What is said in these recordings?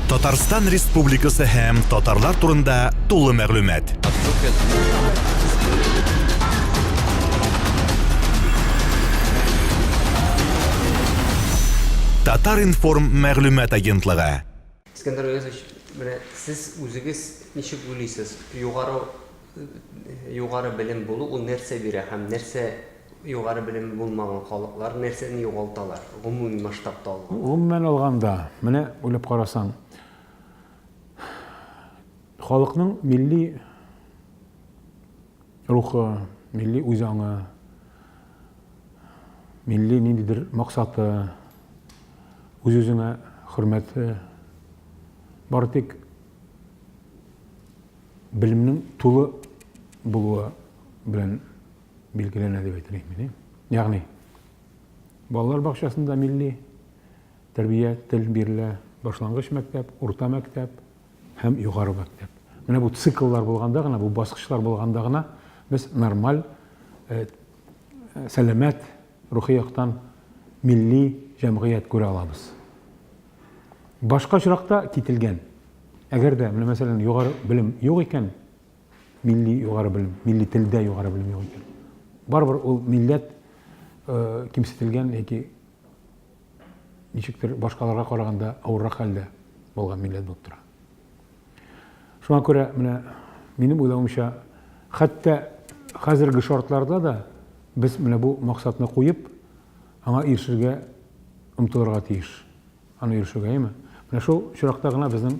Татарстан Республикасы һәм татарлар турында тулы мәгълүмат. Татар-информ мәгълүмат агентлыгы. Искәндәр Гаязович, менә сез үзегез ничек уйлыйсыз, югары югары белем булу ул нәрсә бирә һәм нәрсә югары белеме булмаган халыклар нәрсәне югалталар, гомуми масштабта алганда? Гомумән алганда, менә уйлап карасаң, халыкның милли рухы, милли үзаңы, милли ниндидер максаты, үз-үзеңә хөрмәте бары тик белемнең тулы булуы белән билгеләнә дип әйтер идем мин. Ягъни балалар бакчасында милли тәрбия, тел бирелә, башлангыч мәктәп, урта мәктәп һәм югары мәктәп. Менә бу цикллар булганда гына, бу баскычлар булганда гына без нормаль, э, сәламәт, рухи яктан милли җәмгыять күрә алабыз. Башка очракта кителгән. Әгәр дә, менә мәсәлән, югары белем юк икән, милли югары белем, милли телдә югары белем юк икән, барыбер ул милләт э, кимсетелгән яки ничектер башкаларга караганда авыррак хәлдә булган милләт булып тора. Шуңа күрә менә минем уйлавымча, хәтта хәзерге шартларда да без менә бу максатны куеп, аңа ирешергә омтылырга тиеш. Аны ирешүгә, әйеме? Менә шул очракта гына безнең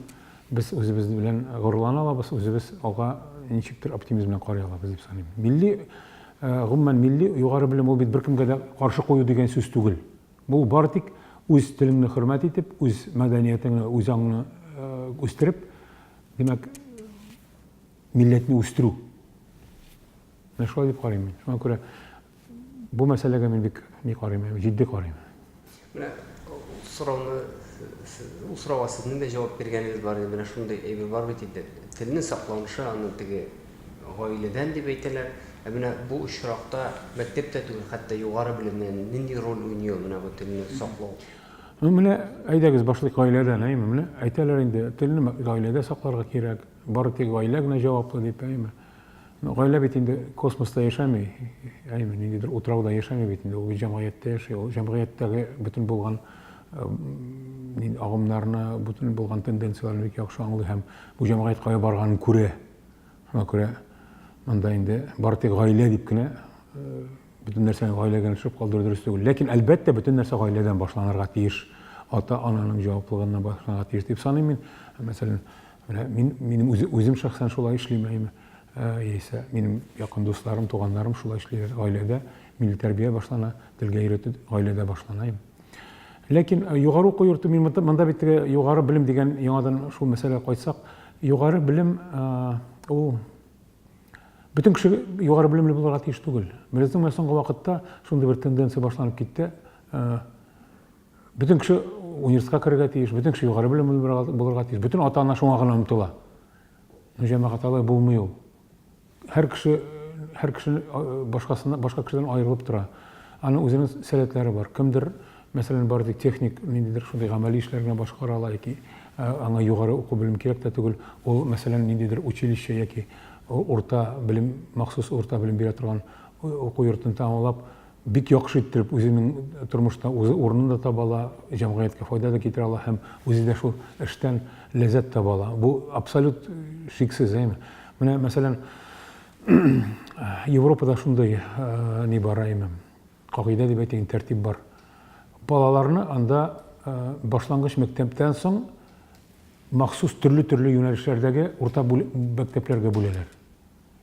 без үзебез белән горурлана алабыз, үзебез алга ничектер оптимизм белән карый алабыз дип саныйм. Милли, э, гомумән милли югары белем ул бит беркемгә дә каршы кую дигән сүз түгел. Бу бары тик үз телеңне хөрмәт итеп, үз мәдәниятеңне, үз аңыңны э, үстереп, димәк, милләтне үстерү. Менә шулай дип карыйм мин. Шуңа күрә бу мәсьәләгә мин бик ни карыйм, җитди карыйм. Менә сорауны ул сорауга сезнең дә җавап биргәнегез бар иде. Менә шундый әйбер бар бит инде. Телнең сакланышы аны теге гаиләдән дип әйтәләр. Ә менә бу очракта мәктәп тә түгел, хәтта югары белемнән нинди роль уйный ул менә бу телне саклау? Ну, менә әйдәгез башлыйк гаиләдән, әйеме? Менә әйтәләр инде, телне гаиләдә сакларга кирәк, бары тик гаилә генә җаваплы дип, әйеме? Ну, гаилә бит инде космоста яшәми, әйеме, ниндидер утрауда яшәми бит инде, ул бит җәмгыятьтә яши, ул җәмгыятьтәге бөтен булган нинди агымнарны, бөтен булган тенденцияләрне бик яхшы аңлый һәм бу җәмгыять кая барганын күрә. Шуңа күрә монда инде бары тик гаилә дип кенә бөтен нәрсәне гаиләгә төшереп калдыру дөрес түгел. Ләкин, әлбәттә, бөтен нәрсә гаиләдән башланырга тиеш. Ата-ананың җаваплылыгыннан башланырга тиеш дип саныйм мин. Мәсәлән, менә мин минем үзе, үзем шәхсән шулай эшлим, әйме. Яисә минем якын дусларым, туганнарым шулай эшлиләр. Гаиләдә милли тәрбия башлана, телгә өйрәтү гаиләдә башлана. Әйме. Ләкин югары уку йорты, мин монда бит теге югары белем дигән яңадан шул мәсьәләгә кайтсак, югары белем ул бөтен кеше югары белемле булырга тиеш түгел. Безнең менә соңгы вакытта шундый бер тенденция башланып китте. Бөтен кеше университетка керергә тиеш, бөтен кеше югары белемле булырга тиеш, бөтен ата-ана шуңа гына омтыла. Ну, җәмәгать, алай булмый ул. Һәр кеше һәр кеше башкасыннан башка кешедән аерылып тора. Аның үзенең сәләтләре бар. Кемдер, мәсәлән, бары тик техник ниндидер шундый гамәли эшләр генә башкара ала яки аңа югары уку белем кирәк тә түгел. Ул, мәсәлән, ниндидер училище яки урта белем, махсус урта белем бирә торган уку йортын тәмамлап, бик яхшы иттереп үзенең тормышта үзе урынын да таба ала, җәмгыятькә файда да китерә ала һәм үзе дә шул эштән ләззәт таба ала. Бу абсолют шиксез, әйме? Менә, мәсәлән, Европада шундый э, ни бар, әйме? Кагыйдә дип әйтәйин, тәртип бар. Балаларны анда э, башлангыч мәктәптән соң махсус төрле-төрле юнәлешләрдәге урта мәктәпләргә бүләләр.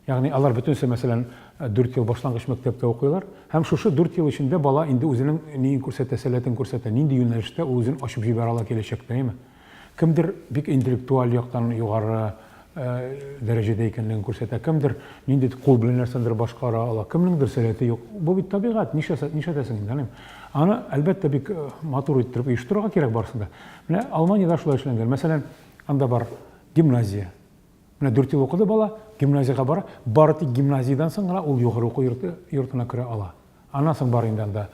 Ягъни алар бөтенесе, мәсәлән, дүрт ел башлангыч мәктәптә укыйлар. Һәм шушы дүрт ел эчендә бала инде үзенең ниен күрсәтә, сәләтен күрсәтә, нинди юнәлештә ул үзен ачып җибәрә ала киләчәктә, әйеме? Кемдер бик интеллектуаль яктан югары дәрәҗәдә икәнлеген күрсәтә, кемдер нинди кул белән нәрсәдер башкара ала, кемнеңдер сәләте юк. Бу бит табигать, нишләтәсең инде, әнем? Аны, әлбәттә, бик матур иттереп оештырырга кирәк барысын да. Менә Алманиядә шулай эшләнгән. Мәсәлән, анда бар гимназия. Менә дүрт ел укыды бала, гимназиягә бара, бары тик гимназиядән соң гына ул югары уку йорты, йортына керә ала. Аннан соң бар инде анда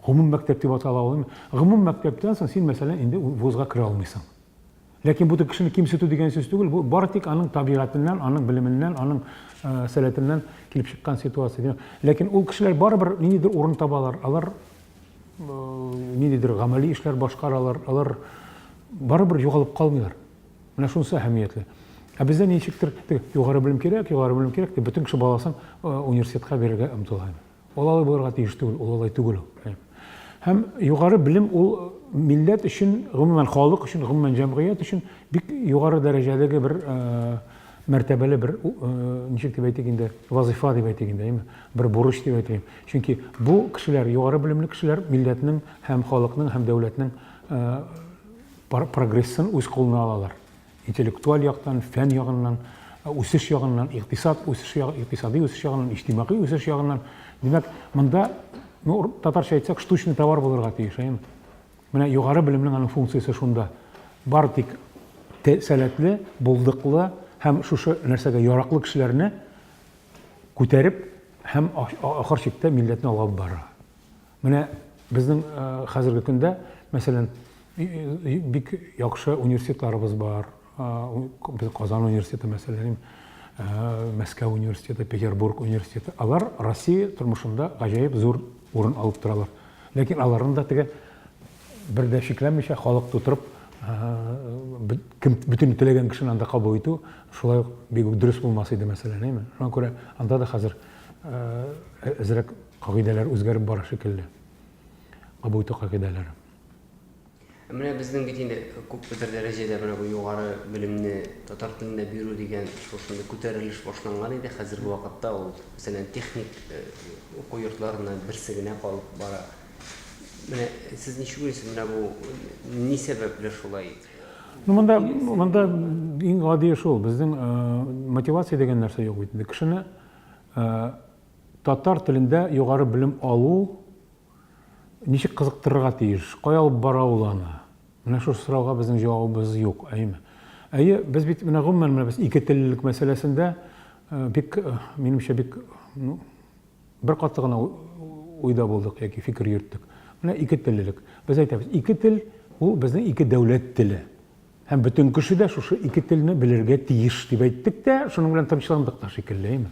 Гомум мәктәп дип атала ул. Гомум мәктәптән соң син, мәсәлән, инде вузга керә алмыйсың. Ләкин бу кешене кимсетү дигән сүз түгел, бу бары тик аның табигатеннән, аның белеменнән, аның сәләтеннән килеп чыккан ситуация. Ләкин ул кешеләр барыбер ниндидер урын табалар, алар ниндидер гамәли эшләр башкаралар, алар барыбер югалып калмыйлар. Менә шунысы әһәмиятле. Ә бездә ничектер югары белем кирәк, югары белем кирәк дип бөтен кеше баласын университетка бирергә омтыла. Ул алай булырга тиеш түгел, ул алай түгел ул. Һәм югары белем ул милләт өчен, гомумән халык өчен, гомумән җәмгыять өчен бик югары дәрәҗәдәге бер мәртәбәле бер ничек дип әйтик инде, вазыйфа дип әйтик инде, әйеме? Бер бурыч дип әйтик. Чөнки бу кешеләр, югары белемле кешеләр милләтнең һәм халыкның һәм дәүләтнең прогрессын үз кулына алалар. Интеллектуаль яктан, фән ягыннан, үсеш ягыннан, икътисад үсеше ягы, икътисади үсеш ягыннан, иҗтимагый үсеш ягыннан. Димәк, монда, ну, татарча әйтсәк, штучный товар булырга тиеш, әйеме? Менә югары белемнең аның функциясе шунда. Бары тик сәләтле, булдыклы һәм шушы нәрсәгә яраклы кешеләрне күтәреп һәм ахыр чиктә милләтне алга алып барырга. Менә безнең хәзерге көндә, мәсәлән, бик яхшы университетларыбыз бар. Без Казан университеты, мәсәлән, Мәскәү университеты, Петербург университеты. Алар Россия тормышында гаҗәеп зур урын алып торалар. Ләкин аларны да теге бер дә шикләнмичә халык тутырып, кем бөтен теләгән кешене анда кабул итү шулай ук бик үк дөрес булмас иде, мәсәлән, әйме? Шуңа күрә анда да хәзер әзрәк Кагыйдәләр үзгәреп бара шикелле. Кабул итү кагыйдәләре. Ә менә безнең бит инде күпмедер дәрәҗәдә менә бу югары белемне татар телендә бирү дигән шушындый күтәрелеш башланган иде. Хәзерге вакытта ул, мәсәлән, техник уку йортларыннан берсе генә калып бара. Менә сез ничек уйлыйсыз, менә бу ни сәбәпле шулай? Ну, монда, монда иң гадие шул, безнең мотивация дигән нәрсә юк бит инде. Кешене Татар телендә югары белем алу ничек кызыктырырга тиеш? Кая алып бара ул аны? Менә шушы сорауга безнең җавабыбыз юк, әйеме? Әйе, без бит менә гомумән менә без икетеллелек мәсьәләсендә бик, минемчә, бик, ну, беркатлы гына уйда булдык яки фикер йөрттек. Менә икетеллелек. Без әйтәбез, ике тел ул безнең ике дәүләт теле. Һәм бөтен кеше дә шушы ике телне белергә тиеш дип әйттек тә, шуның белән тынычландык та шикелле, әйеме?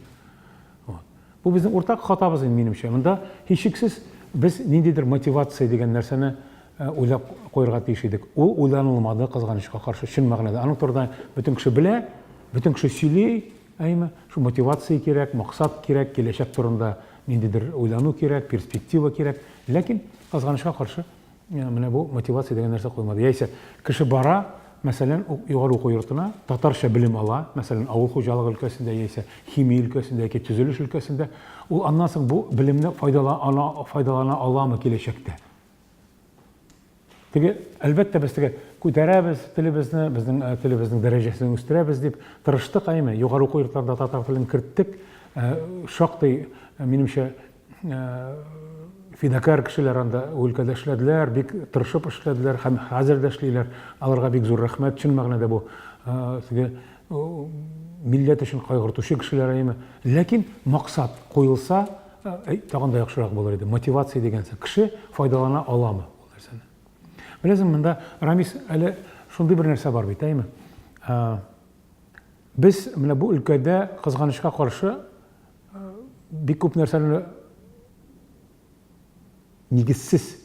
Вот. Бу безнең уртак хатабыз инде, минемчә. Монда һичшиксез без ниндидер мотивация дигән нәрсәне э, уйлап куярга тиеш идек. Ул уйланылмады, кызганычка каршы, чын мәгънәдә. Аның турында бөтен кеше белә, бөтен кеше сөйли, әйеме? Шул мотивация кирәк, максат кирәк, киләчәк турында ниндидер уйлану кирәк, перспектива кирәк. Ләкин, кызганычка каршы, Менә бу мотивация дигән нәрсә куймады. Яисә кеше бара, мәсәлән, югары уку йортына, татарча белем ала, мәсәлән, авыл хуҗалыгы өлкәсендә яисә химия өлкәсендә яки төзелеш өлкәсендә, ул аннан соң бу белемне файдалана, файдалана аламы киләчәктә? Теге, әлбәттә, без теге күтәрәбез телебезне, безнең э, телебезнең дәрәҗәсен үстерәбез дип тырыштык, әйме, югары уку йортларында татар телен керттек. Э, шактый, э, минемчә, Фидакарь кешеләр анда өлкәдә эшләделәр, бик тырышып эшләделәр һәм хәзер дә эшлиләр. Аларга бик зур рәхмәт. Чын мәгънәдә бу теге милләт өчен кайгыртучы кешеләр әйеме. Ләкин максат куелса, тагын да яхшырак булыр иде. Мотивация дигән нәрсә. Кеше файдалана аламы ул нәрсәне? Беләсең, монда, Рамис, әле шундый бер нәрсә бар бит, әйеме? Без менә бу өлкәдә, кызганычка каршы, бик күп нәрсәне нигезсез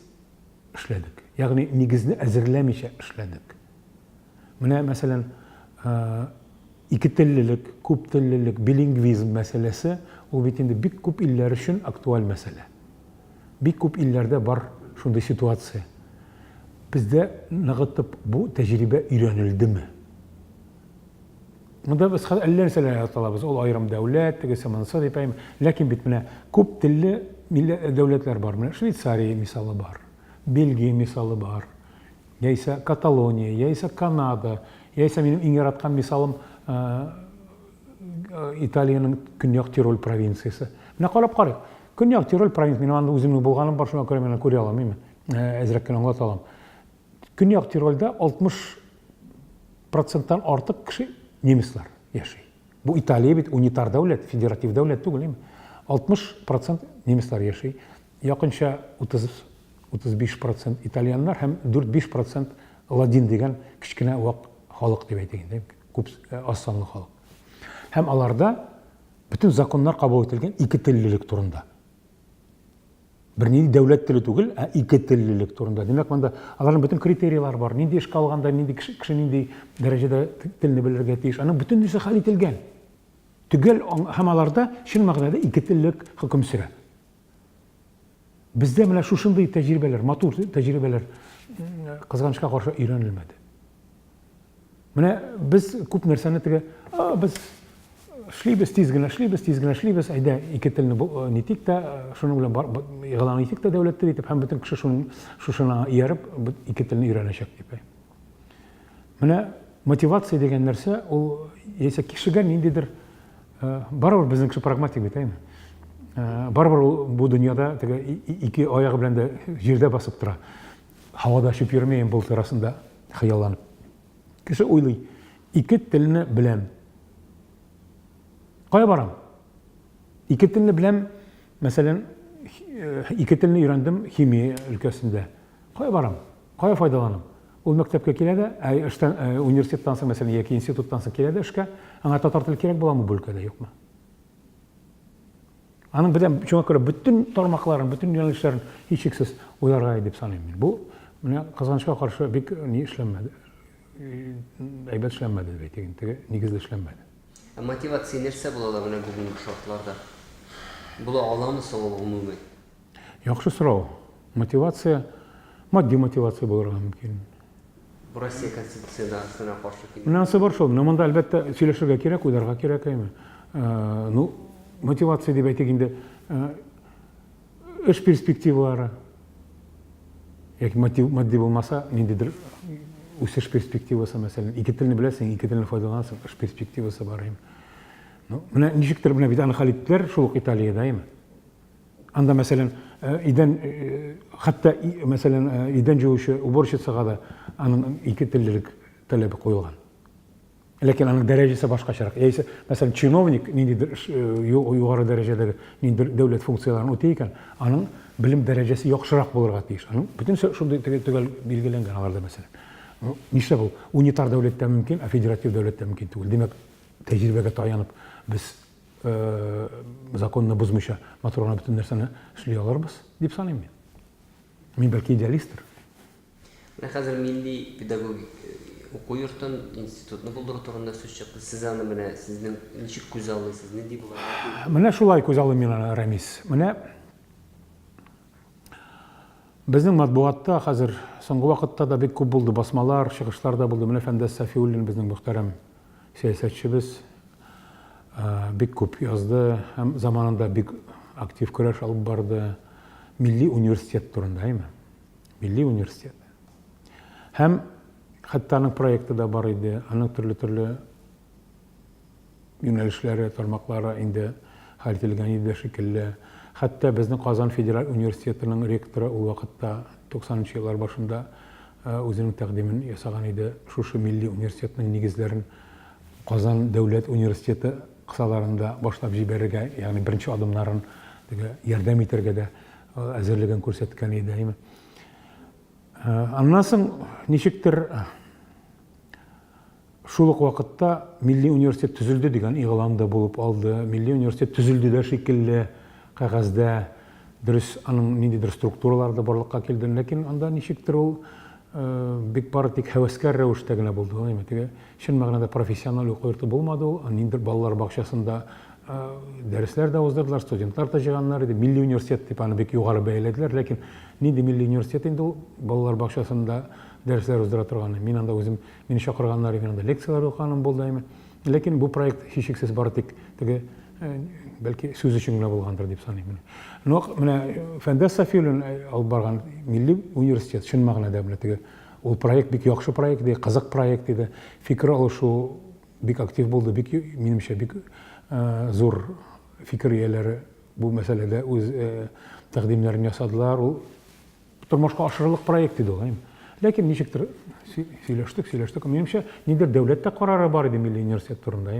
эшләдек. Ягъни нигезне әзерләмичә эшләдек. Менә, мәсәлән, икетеллелек, күптеллелек, билингвизм мәсьәләсе, ул бит инде бик күп илләр өчен актуаль мәсьәлә. Бик күп илләрдә бар шундый ситуация. Бездә ныгытып бу тәҗрибә өйрәнелдеме? Монда без хәзер әллә нәрсәләр ярата алабыз. Ул аерым дәүләт, тегесе монысы дип әйм. Ләкин бит менә күп телле дәүләтләр бар. Менә Швейцария мисалы бар, Бельгия мисалы бар, яисә Каталония, яисә Канада, яисә минем иң яраткан мисалым Италиянең Көньяк Тироль провинциясе. Менә карап карыйк. Көньяк Тироль провинциясе, минем анда үземнең булганым бар, шуңа күрә мин аны күрә алам, әйме? Әзрәк кенә аңлата алам. Көньяк Тирольдә 60 проценттан артык кеше немецлар яши. Бу Италия бит унитар дәүләт, федератив дәүләт түгел, әйме? 60 процент немецлар яши. Якынча 30 35 процент итальяннар һәм 4-5 процент ладин дигән кечкенә вак халык дип әйтик инде, күп аз санлы халык. Һәм аларда бөтен законнар кабул ителгән икетеллелек турында. Бернинди дәүләт теле түгел, ә икетеллелек турында. Димәк, монда аларның бөтен критерийлары бар. Нинди эшкә алганда, нинди кеше, кеше нинди дәрәҗәдә телне белергә тиеш. Аның бөтен нәрсә хәл ителгән. Төгәл һәм аларда чын мәгънәдә икетеллек хөкем сөрә. Бездә менә шушындый тәҗрибәләр, матур тәҗрибәләр кызганычка каршы өйрәнелмәде. Менә без күп нәрсәне теге, без эшлибез, тиз генә эшлибез, тиз генә эшлибез, әйдә, ике телне э, нитик тә, э, шуның белән бар, игълан итик тә дәүләт теле итеп, һәм бөтен кеше шуның шушына ияреп, ике телне өйрәнәчәк дип. Менә мотивация дигән нәрсә, ул яисә кешегә ниндидер э, барыбер безнең кеше прагматик бит, әйме? Барыбер ул бу дөньяда теге ике аягы белән дә җирдә басып тора. Һавада очып йөрмәем болыт арасында хыялланып. Кеше уйлый, ике телне беләм. Кая барам? Ике телне беләм, мәсәлән, ике телне өйрәндем химия өлкәсендә. Кая барам? Кая файдаланам? Ул мәктәпкә килә дә, ә эштән, университеттан соң, мәсәлән, яки институттан соң килә дә эшкә, аңа татар теле кирәк буламы бу өлкәдә, юкмы? Аның белән шуңа күрә бөтен тармакларын, бөтен юнәлешләрен һичшиксез уйларга дип саныйм мин. Бу менә кызганычка каршы бик ни эшләнмәде. Әйбәт эшләнмәде дип әйтик, теге нигезле эшләнмәде. Ә мотивация нәрсә була ала менә бүгенге шартларда? Була аламы соң ул гомумән? Яхшы сорау. Мотивация, матди мотивация булырга мөмкин. Бу Россия Конституциясенә каршы килми. Менә анысы бар шул. Менә монда, әлбәттә, сөйләшергә кирәк, уйларга кирәк, әйме. Ну, мотивация дип әйтик инде, эш перспективалары яки матди булмаса, ниндидер үсеш перспективасы, мәсәлән, ике телне беләсең, ике телне файдаланасың, эш перспективасы бар, әйме. Ну, менә ничектер менә бит аны хәл иттеләр шул ук Италиядә, әйме. Анда, мәсәлән, идән, хәтта, мәсәлән, идән җуучы уборщицага да аның ике теллелек таләбе куелган. Ләкин аның дәрәҗәсе башкачарак. Яисә, мәсәлән, чиновник ниндидер югары дәрәҗәдәге ниндидер дәүләт функцияләрен үти икән, аның белем дәрәҗәсе яхшырак булырга тиеш. Аның бөтенесе шундый төгәл билгеләнгән аларда, мәсәлән. Ну, нишләп ул унитар дәүләттә мөмкин, ә федератив дәүләттә мөмкин түгел? Димәк, тәҗрибәгә таянып без законны бозмыйча матур гына бөтен нәрсәне эшли алырбыз дип саныйм мин. Мин бәлки идеалисттыр. Менә хәзер милли педагогик уку йортын, институтны булдыру турында сүз чыкты. Сез аны менә сезнең ничек күзаллыйсыз, нинди була? Менә шулай күзаллыйм мин аны, Рәмис. Менә безнең матбугатта хәзер соңгы вакытта да бик күп булды басмалар, чыгышлар да булды. Менә Фәндәс Сафиуллин безнең мөхтәрәм сәясәтчебез бик күп язды һәм заманында бик актив көрәш алып барды милли университет турында, әйме? Милли университет. Һәм хәтта аның проекты да бар иде, аның төрле-төрле юнәлешләре, тармаклары инде хәл ителгән иде шикелле. Хәтта безнең Казан федераль университетының ректоры ул вакытта 90 нчы еллар башында үзенең тәкъдимен ясаган иде, шушы милли университетның нигезләрен Казан дәүләт университеты кысаларында башлап җибәрергә, ягъни беренче адымнарын теге ярдәм итәргә дә әзерлеген күрсәткән иде. Аннан соң ничектер Шул ук вакытта милли университет төзелде дигән игълан да булып алды. Милли университет төзелде дә шикелле кәгазьдә. Дөрес, аның ниндидер структуралары да барлыкка килде. Ләкин анда ничектер ул бик бары тик һәвәскәр рәвештә генә булды. Ул теге чын мәгънәдә профессиональ уку йорты булмады ул. Ниндидер балалар бакчасында дәресләр дә уздырдылар, студентлар да җыйганнар иде. Милли университет дип аны бик югары бәяләделәр. Ләкин нинди милли университет инде ул балалар бакчасында дәресләр уздыра торган. Мин анда үзем Мине чакырганнар иде, анда лекцияләр укыганым булды әйме. Ләкин бу проект һичшиксез бары тик теге бәлки сүз өчен генә булгандыр дип саныйм. Но менә Фәндәс Сафиуллин алып барган милли университет чын мәгънәдә менә теге ул проект бик яхшы проект иде, кызык проект иде. Фикер алышу бик актив булды, бик минемчә бик зур фикер ияләре бу мәсьәләдә үз тәкъдимнәрен ясадылар. Ул Тормышка ашырырлык проект иде ул. Ләкин ничектер сөйләштек, сөйләштек. Минемчә, ниндидер дәүләт тә карары бар иде милли университет турында.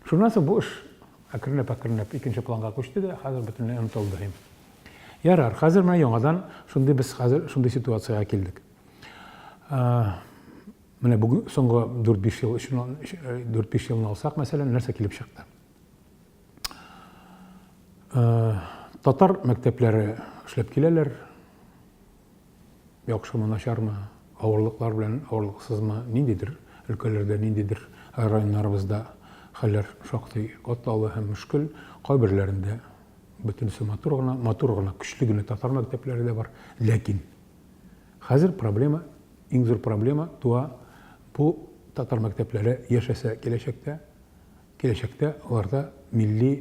Шуннан соң бу эш әкренләп-әкренләп икенче планга күчте дә, хәзер бөтенләй онытылды. Ярар, хәзер менә яңадан шундый без хәзер шундый ситуациягә килдек. Менә бүген соңгы 4-5 ел өчен 4-5 елны алсак, мәсәлән, нәрсә килеп чыкты? Татар мәктәпләре эшләп киләләр. Яхшымы, начармы, авырлыклар белән, авырлыксызмы, ниндидер өлкәләрдә, ниндидер районнарыбызда хәлләр шактый катлаулы һәм мөшкел. Кайберләрендә бөтенесе матур гына, матур гына, көчле генә татар мәктәпләре дә бар. Ләкин хәзер проблема, иң зур проблема туа, бу татар мәктәпләре яшәсә киләчәктә, киләчәктә аларда милли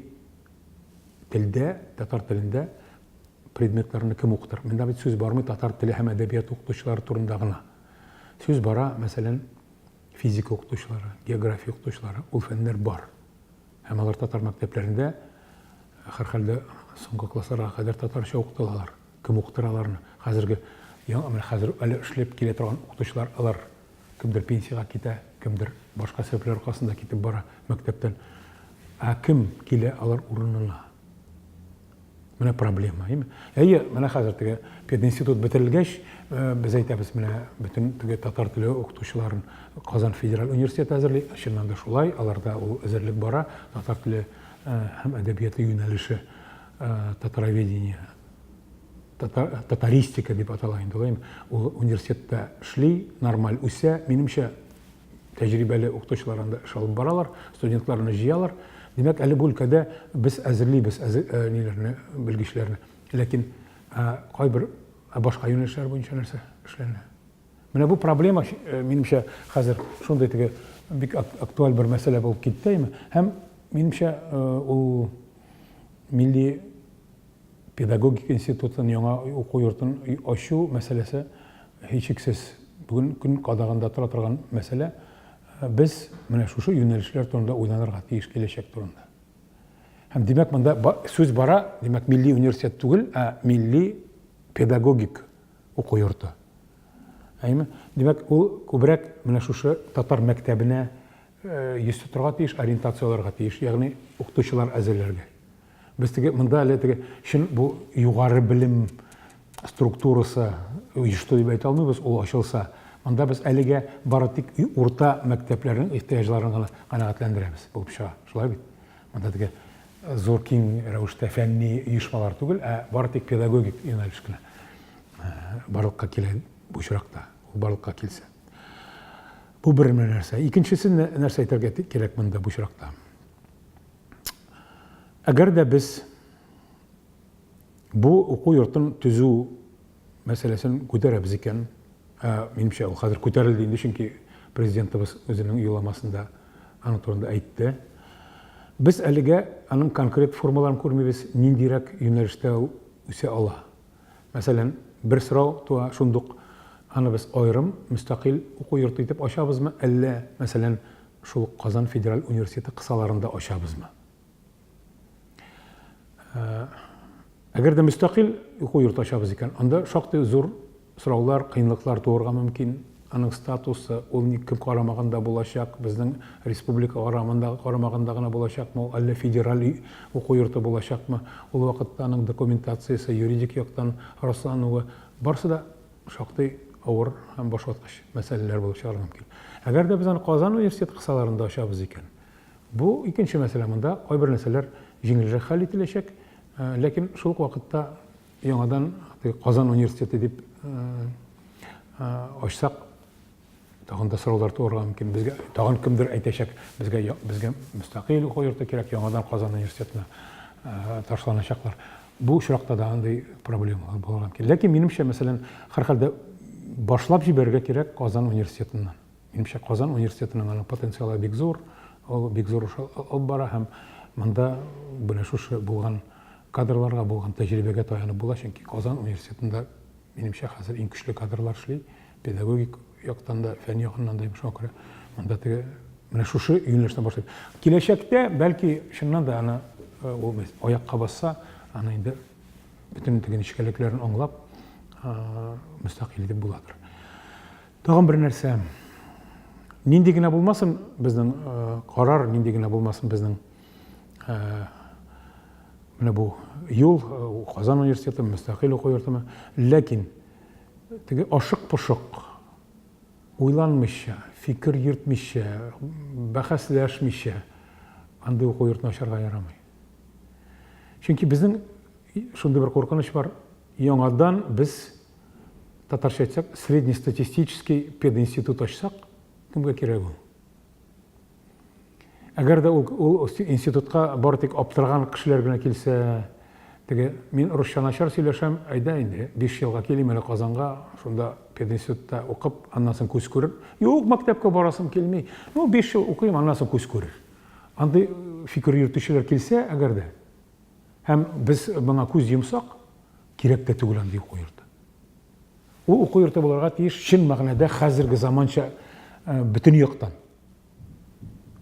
телдә, татар телендә предметларны кем укытыр? Монда бит сүз бармый татар теле һәм әдәбият укытучылары турында гына. Сүз бара, мәсәлән, физика укытучылары, география укытучылары, ул фәннәр бар. Һәм алар татар мәктәпләрендә һәрхәлдә соңгы классларга кадәр татарча укытылалар. Кем укытыр аларны? Хәзерге яңа менә хәзер әле эшләп килә торган укытучылар алар кемдер пенсиягә китә, кемдер башка сәбәпләр аркасында китеп бара мәктәптән. Ә кем килә алар урынына? Менә проблема, әйеме? Әйе, менә хәзер теге пединститут бетерелгәч, э, без әйтәбез, менә бөтен теге татар теле укытучыларын Казан федераль университеты әзерли. Чыннан да шулай, аларда ул әзерлек бара. Татар теле э, һәм әдәбияты юнәлеше э, татароведение, татар, татаристика дип атала инде, әйеме? Ул университетта эшли, нормаль үсә. Минемчә, Тәҗрибәле укытучылар анда эш алып баралар, студентларны җыялар. Димәк, әле бу өлкәдә без әзерлибез әзер, э, ниләрне, белгечләрне. Ләкин э, кайбер э, башка юнәлешләр буенча нәрсә эшләнә? Менә бу проблема, минемчә, хәзер шундый теге бик актуаль бер мәсьәлә булып китте, әйме? Һәм минемчә, ул милли Педагогика институтын, яңа уку йортын ачу мәсьәләсе һичшиксез бүген көн кадагында тора торган мәсьәлә. Без менә шушы юнәлешләр турында уйланырга тиеш киләчәк турында. Һәм димәк, монда сүз бара, димәк, милли университет түгел, ә милли педагогик уку йорты. Әйме? Димәк, ул күбрәк менә шушы татар мәктәбенә йөз тотырга тиеш, ориентация алырга тиеш, ягъни укытучылар әзерләргә. Без теге монда әле теге чын бу югары белем структурасы оешты дип әйтә алмыйбыз, ул ачылса. Монда без әлегә бары тик урта мәктәпләрнең ихтыяҗларын гына канәгатьләндерәбез булып чыга. Шулай бит? Монда теге зур киң рәвештә фәнни оешмалар түгел, ә бары тик педагогик юнәлеш кенә барлыкка килә бу очракта, ул барлыкка килсә. Бу бер нәрсә. Икенчесе нәрсә әйтергә кирәк монда бу очракта? Әгәр дә без бу уку йортын төзү мәсьәләсен күтәрәбез икән, ә, минемчә, ул хәзер күтәрелде инде, чөнки президентыбыз үзенең юлламасында аның турында әйтте. Без әлегә аның конкрет формаларын күрмибез, ниндирәк юнәлештә ул үсә ала. Мәсәлән, бер сорау туа шундук, аны без аерым, мөстәкыйль уку йорты итеп ачабызмы, әллә, мәсәлән, шул ук Казан федераль университеты кысаларында ачабызмы? Әгәр дә мөстәкыйль уку йорты ачабыз икән, анда шактый зур сораулар, кыенлыклар туырга мөмкин. Аның статусы, ул кем карамагында булачак, безнең республика карамында, карамагында гына булачакмы, ул әллә федераль уку йорты булачакмы? Ул вакытта аның документациясе, юридик яктан раслануы, барысы да шактый авыр һәм башваткыч мәсьәләләр булып чыгарга мөмкин. Әгәр дә без аны Казан университеты кысаларында ачабыз икән, бу икенче мәсьәлә, монда кайбер нәрсәләр җиңелрәк хәл ителәчәк, э, ләкин шул ук вакытта яңадан Казан университеты дип э, э, ачсак, тагын да сораулар туарга мөмкин. Безгә тагын кемдер әйтәчәк, безгә безгә мөстәкыйль уку йорты кирәк, яңадан Казан университетына ташланачаклар. Бу очракта да андый проблемалар булырга мөмкин. Ләкин минемчә, мәсәлән, һәрхәлдә башлап җибәрергә кирәк Казан университетыннан. Минемчә, Казан университетының аның потенциалы бик зур, ул бик зур эш алып бара һәм монда менә шушы булган кадрларга, булган тәҗрибәгә таянып була, чөнки Казан университетында Минемчә, хәзер иң көчле кадрлар эшли, педагогик яктан да, фән ягыннан да, шуңа күрә монда теге менә шушы юнәлештән башлыйк. Киләчәктә, бәлки, чыннан да аны э, ул аякка басса, аны инде бөтен теге нечкәлекләрен аңлап, э, мөстәкыйль итеп буладыр. Тагын бер нәрсә. Нинди генә булмасын безнең э, карар, нинди генә булмасын безнең. Менә бу юл, Казан университеты, мөстәкыйль уку йортымы. Ләкин теге ашык-пошык, уйланмыйча, фикер йөртмичә, бәхәсләшмичә андый уку йортын ачарга ярамый. Чөнки безнең шундый бер куркыныч бар, яңадан без, татарча әйтсәк, среднестатистический пединститут ачсак, кемгә кирәк ул? Әгәр дә ул, ул институтка бары тик аптыраган кешеләр генә килсә, теге мин русча начар сөйләшәм, әйдә инде, 5 елга килим әле Казанга, шунда пединститутта укып, аннан соң күз күрер. Юк, мәктәпкә барасым килми. Ну, 5 ел укыйм, аннан соң күз күрер. Андый фикер йөртүчеләр килсә, әгәр дә, һәм без моңа күз йомсак, кирәк тә түгел андый уку йорты. Ул уку йорты булырга тиеш чын мәгънәдә хәзерге заманча бөтен яктан.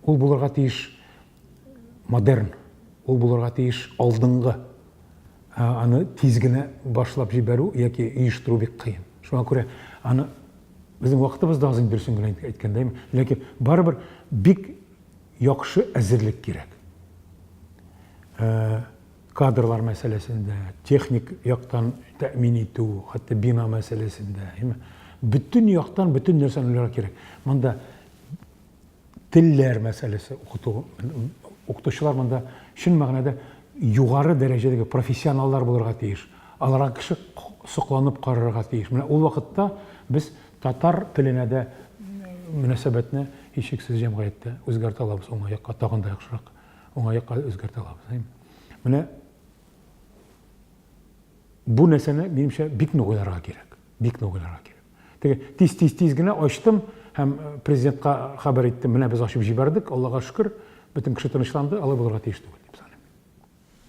Ул булырга тиеш модерн, ул булырга тиеш алдынгы. Аны тиз генә башлап җибәрү яки оештыру бик кыен. Шуңа күрә аны безнең вакытыбыз да аз инде, дөресен генә әйткәндә, ләкин барыбер бик яхшы әзерлек кирәк. Кадрлар мәсьәләсендә, техник яктан тәэмин итү, хәтта бина мәсьәләсендә, әйеме? Бөтен яктан бөтен нәрсәне уйларга кирәк. Монда телләр мәсьәләсе укыту, укытучылар монда чын мәгънәдә югары дәрәҗәдәге профессионаллар булырга тиеш. Аларга кеше сокланып карарга тиеш. Менә ул вакытта без татар теленә дә мөнәсәбәтне һичшиксез җәмгыятьтә үзгәртә алабыз уңай якка, тагын да яхшырак. Уңай якка үзгәртә алабыз. Менә бу нәрсәне, минемчә, бик нык уйларга кирәк. Бик нык уйларга кирәк. Теге тиз-тиз-тиз генә ачтым һәм э, президентка хәбәр иттем. Менә без ачып җибәрдек, Аллага шөкер, бөтен кеше тынычланды, алай булырга тиеш түгел дип саныйм.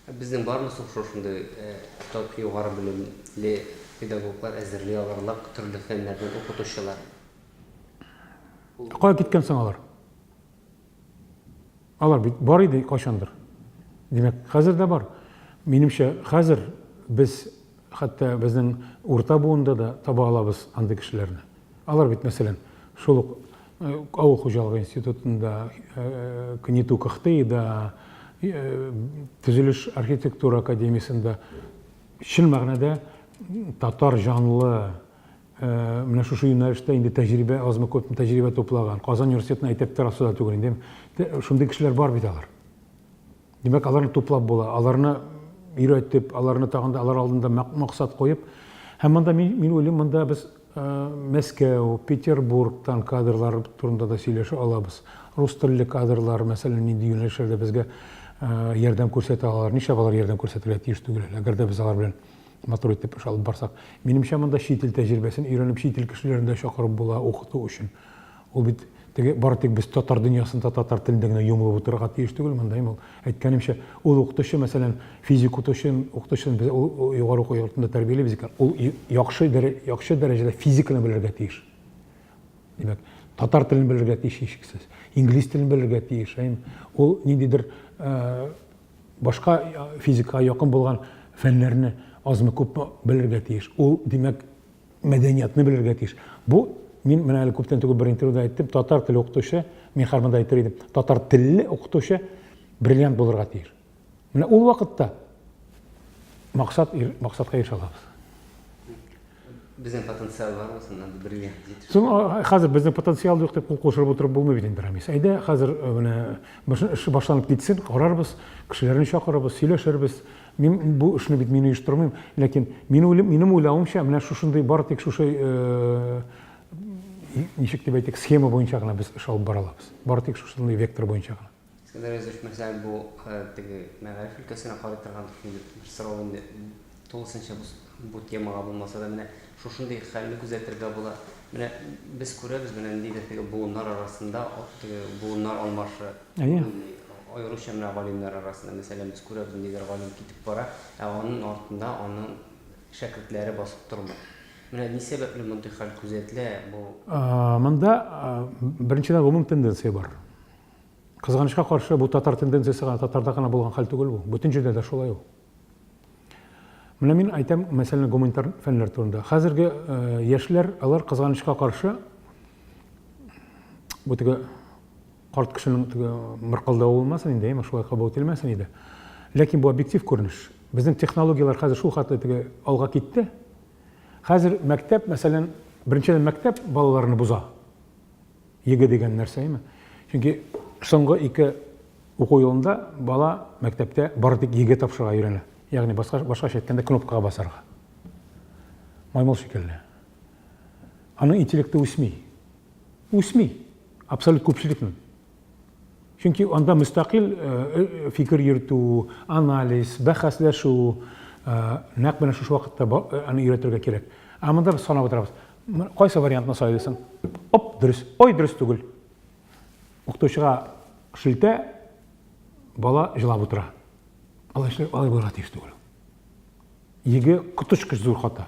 Ә безнең бармы соң шушындый э, топ югары белемле педагоглар әзерли алырлык төрле фәннәрдән укытучылар? Кая киткән соң алар? Алар бит бар иде кайчандыр. Димәк, хәзер дә бар. Минемчә, хәзер без хәтта безнең урта буында да таба алабыз андый кешеләрне. Алар бит, мәсәлән, шул ук э, авыл хуҗалыгы институтында, э, КНИТУ КХТИда, э, төзелеш архитектура академиясендә чын мәгънәдә татар җанлы Менә шушы юнәлештә инде тәҗрибә, азмы-күпме тәҗрибә туплаган. Казан университетын әйтеп торасы да түгел инде. Шундый кешеләр бар бит алар. Димәк, аларны туплап була, аларны өйрәтеп, аларны тагын да алар алдында максат куеп. Һәм монда мин, мин уйлыйм, монда без Мәскәү, Петербургтан кадрлар турында да сөйләшә алабыз. Рус телле кадрлар, мәсәлән, нинди юнәлешләрдә безгә ярдәм күрсәтә алалар. Нишләп алар ярдәм күрсәтергә тиеш түгел әле, әгәр дә без алар белән матур итеп эш алып барсак. Минемчә, монда чит ил тәҗрибәсен өйрәнеп, чит ил кешеләрен дә чакырып була укыту өчен. Ул бит теге бары тик без татар дөньясында татар телендә генә йомылып утырырга тиеш түгел монда. Ул әйткәнемчә, ул укытучы, мәсәлән, физик укытучы, укытучыны без ул югары уку йортында тәрбиялибез икән, ул яхшы яхшы дәрәҗәдә физиканы белергә тиеш. Димәк, татар телен белергә тиеш һичшиксез, инглиз телен белергә тиеш. Ул ниндидер башка физикага якын булган фәннәрне азмы-күпме белергә тиеш. Ул, димәк, мәдәниятне белергә тиеш. Бу, мин менә әле күптән түгел бер интервьюда әйттем, татар теле укытучы, мин хәзер монда әйтер идем, татар телле укытучы бриллиант булырга тиеш. Менә ул вакытта максат, максатка ирешә алабыз. Безнең потенциал бармы соң андый бриллиант җитештерү? Соң хәзер безнең потенциал юк дип кул кушырып утырып булмый бит инде, Рамис. Әйдә, хәзер менә эш башланып китсен, карарбыз, кешеләрне чакырырбыз, сөйләшербез. Мин бу эшне бит мин оештырмыйм, ләкин мин уйлыйм, минем уйлавымча, менә шушындый бары тик шушы ничек дип әйтик, схема буенча гына без эш алып бара алабыз. Бары тик шушындый вектор буенча гына. Искәндәр Язович, мәсәлән, бу теге мәгариф өлкәсенә карый торган шундый бер сорау инде, тулысынча бу, бу темага булмаса да, менә шушындый хәлне күзәтергә була. Менә без күрәбез, менә ниндидер теге буыннар арасында теге буыннар алмашы. Әйе. Аеруча менә галимнәр арасында, мәсәлән, без күрәбез, ниндидер галим китеп бара, ә аның артында аның шәкертләре басып тормый. Менә ни сәбәпле мондый хәл күзәтелә бу? Монда, беренчедән, гомум тенденция бар. Кызганычка каршы, бу татар тенденциясе гына, татарда гына булган хәл түгел бу. Бөтен җирдә дә шулай ул. Менә мин әйтәм, мәсәлән, гуманитар фәннәр турында. Хәзерге э, яшьләр, алар кызганычка каршы бу теге карт кешенең теге мыркылдавы булмасын инде, әйме, шулай кабул ителмәсен иде. Ләкин бу объектив күренеш. Безнең технологияләр хәзер шул хәтле теге алга китте. Хәзер мәктәп, мәсәлән, беренчедән мәктәп балаларны боза. ЕГЭ дигән нәрсә, әйме? Чөнки соңгы ике уку елында бала мәктәптә бары тик ЕГЭ тапшырырга өйрәнә. Ягъни башка, башкача әйткәндә, кнопкага басарга. Маймыл шикелле. Аның интеллекты үсми. Үсми. Абсолют күпчелекнең. Чөнки анда мөстәкыйль фикер йөртү, анализ, бәхәсләшү, нәкъ менә шушы вакытта аны өйрәтергә кирәк. Ә монда без санап утырабыз. Кайсы вариантны сайлыйсың? Оп, дөрес. Ой, дөрес түгел. Укытучыга шелтә, бала җылап утыра. Алай эшләр, алай булырга тиеш түгел. ЕГЭ коточкыч зур хата.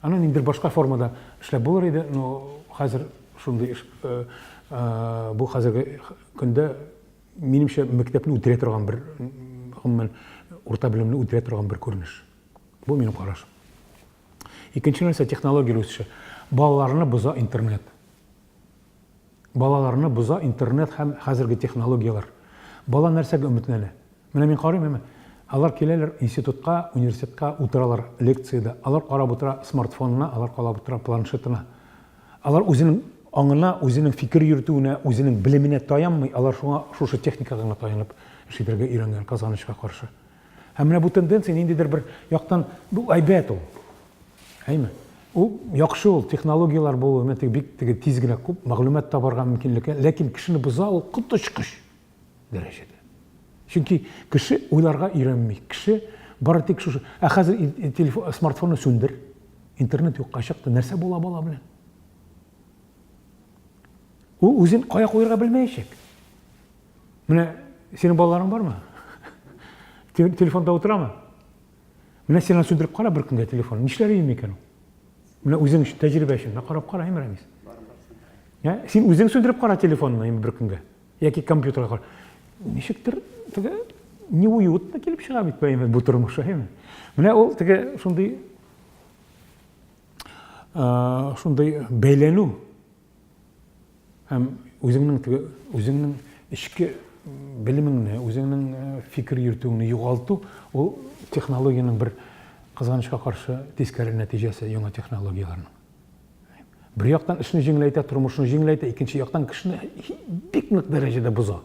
Аны ниндидер башка формада эшләп булыр иде, но хәзер шундый эш, э, э, бу хәзерге көндә минемчә мәктәпне үтерә торган бер, гомумән, урта белемне үтерә торган бер күренеш. Бу минем карашым. Икенче нәрсә технология үсеше. Балаларны боза интернет. Балаларны боза интернет һәм хәзерге технологияләр. Бала нәрсәгә өметләнә? Менә мин карыйм, әмма алар киләләр институтка, университетка, утыралар лекциядә. Алар карап утыра смартфонына, алар карап утыра планшетына. Алар үзенең аңына, үзенең фикер йөртүенә, үзенең белеменә таянмый, алар шуңа шушы техникага гына таянып эш итәргә өйрәнгән, кызганычка каршы. Һәм менә бу тенденция ниндидер бер яктан бу әйбәт ул. Әйме? Ул яхшы ул, технологияләр булу, менә теге бик теге тиз генә күп мәгълүмат табарга мөмкинлек, ләкин кешене боза ул коточкыч дәрәҗәдә. Чөнки кеше уйларга өйрәнми. Кеше бары тик шушы, ә хәзер телефон, смартфонны сүндер, интернет юкка чыкты, нәрсә була бала белән? Ул үзен кая куярга белмәячәк. Менә синең балаларың бармы? Телефонда утырамы? Менә син аны сүндереп кара бер көнгә телефон. Нишләр идең микән ул? Менә үзең өчен тәҗрибә өчен менә карап кара, әйме, Рәмис? Ә? Син үзең сүндереп кара телефонны инде бер көнгә. Яки компьютерга кара. Ничектер теге неуютно килеп чыга бит әйме бу тормыш, әйме? Менә ул теге шундый шундый бәйләнү Һәм үзеңнең теге үзеңнең эчке белемеңне, үзеңнең э, фикер йөртүеңне югалту ул технологиянең бер кызганычка каршы тискәре нәтиҗәсе яңа технологияләрнең. Бер яктан эшне җиңеләйтә, тормышны җиңеләйтә, икенче яктан кешене бик нык дәрәҗәдә боза.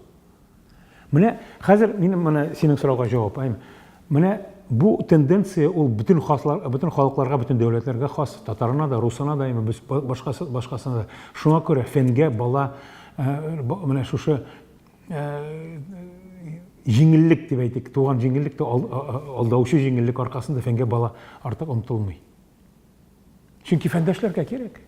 Менә хәзер минем менә синең сорауга җавап, әйме. Менә бу тенденция ул бөтен хаслар, бөтен халыкларга, бөтен дәүләтләргә хас, татарына да, русына да, әйме, башкасы, башкасына да. Шуңа күрә фәнгә бала э, менә шушы э, җиңеллек дип әйтик, туган җиңеллек тә алдаучы җиңеллек аркасында фәнгә бала артык омтылмый. Чөнки фәндә эшләргә кирәк.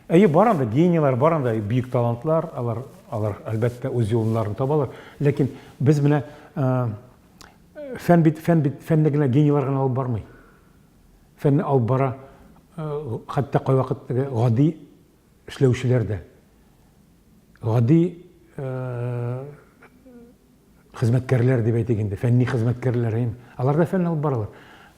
Әйе, бар анда генийлар, бар анда бөек талантлар, алар, алар әлбәттә үз юлларын табалар. Ләкин без менә фән бит, фән бит, фәнне генә генийлар гына алып бармый. Фәнне алып бара хәтта кайвакыт гади эшләүчеләр дә. Гади хезмәткәрләр дип әйтик инде, фәнни хезмәткәрләр, әйеме? Алар да фән алып баралар.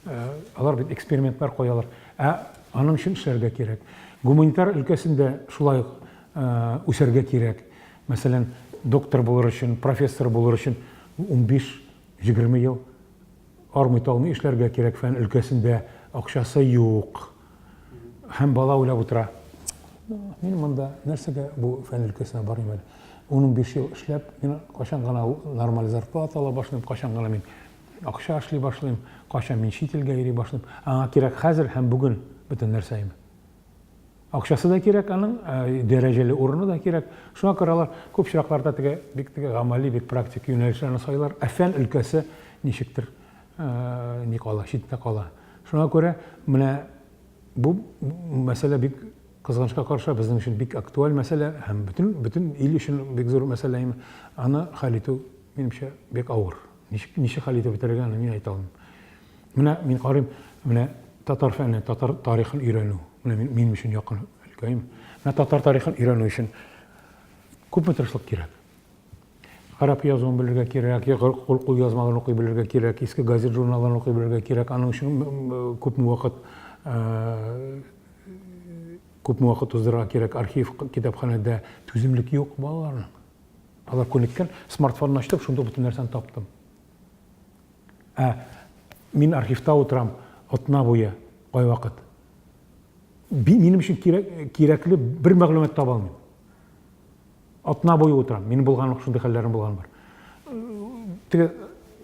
Э, алар бит экспериментлар куялар. Ә аның өчен эшләргә кирәк. Гуманитар өлкәсендә шулай ук э, үсәргә кирәк. Мәсәлән, доктор булыр өчен, профессор булыр өчен 15-20 ел Армый-талмый эшләргә кирәк фән өлкәсендә акчасы юк. Һәм бала уйлап утыра. Мин монда нәрсәгә бу фән өлкәсенә барыйм әле? 15 ел эшләп, мин кайчан гына нормаль зарплата ала башлыйм, кайчан гына мин акча эшли башлыйм, кайчан мин чит илгә йөри башлыйм. Аңа кирәк хәзер һәм бүген бөтен нәрсә. Акчасы да кирәк аның, дәрәҗәле урыны да кирәк. Шуңа күрә алар күп очракларда теге бик теге гамәли, бик практик юнәлешләрне сайлар. Ә фән өлкәсе ничектер ни кала, читтә кала. Шуңа күрә менә бу мәсьәлә бик кызганычка каршы безнең өчен бик актуаль мәсьәлә һәм бөтен бөтен ил өчен бик зур мәсьәлә. Аны хәл итү, минемчә, бик авыр. Ничек ничек хәл итеп бетерергә, аны мин әйтә алмыйм. Менә мин карыйм, менә татар фәне, татар тарихын өйрәнү, менә мин, минем өчен якын өлкә. Менә татар тарихын өйрәнү өчен күпме тырышлык кирәк. Гарәп язуын белергә кирәк, кул кул язмаларын укый белергә кирәк, иске газет журналларын укый белергә кирәк. Аның өчен күпме вакыт күпме вакыт уздырырга кирәк архив, китапханәдә түземлек юк балаларның. Алар күнеккән, смартфонны ачтым, шунда бөтен нәрсәне таптым. Ә мин архивта утырам атна буе кайвакыт. Минем өчен кирәк, кирәкле бер мәгълүмат таба алмыйм. Атна буе утырам. Минем булган шундый хәлләрем булган бар. Теге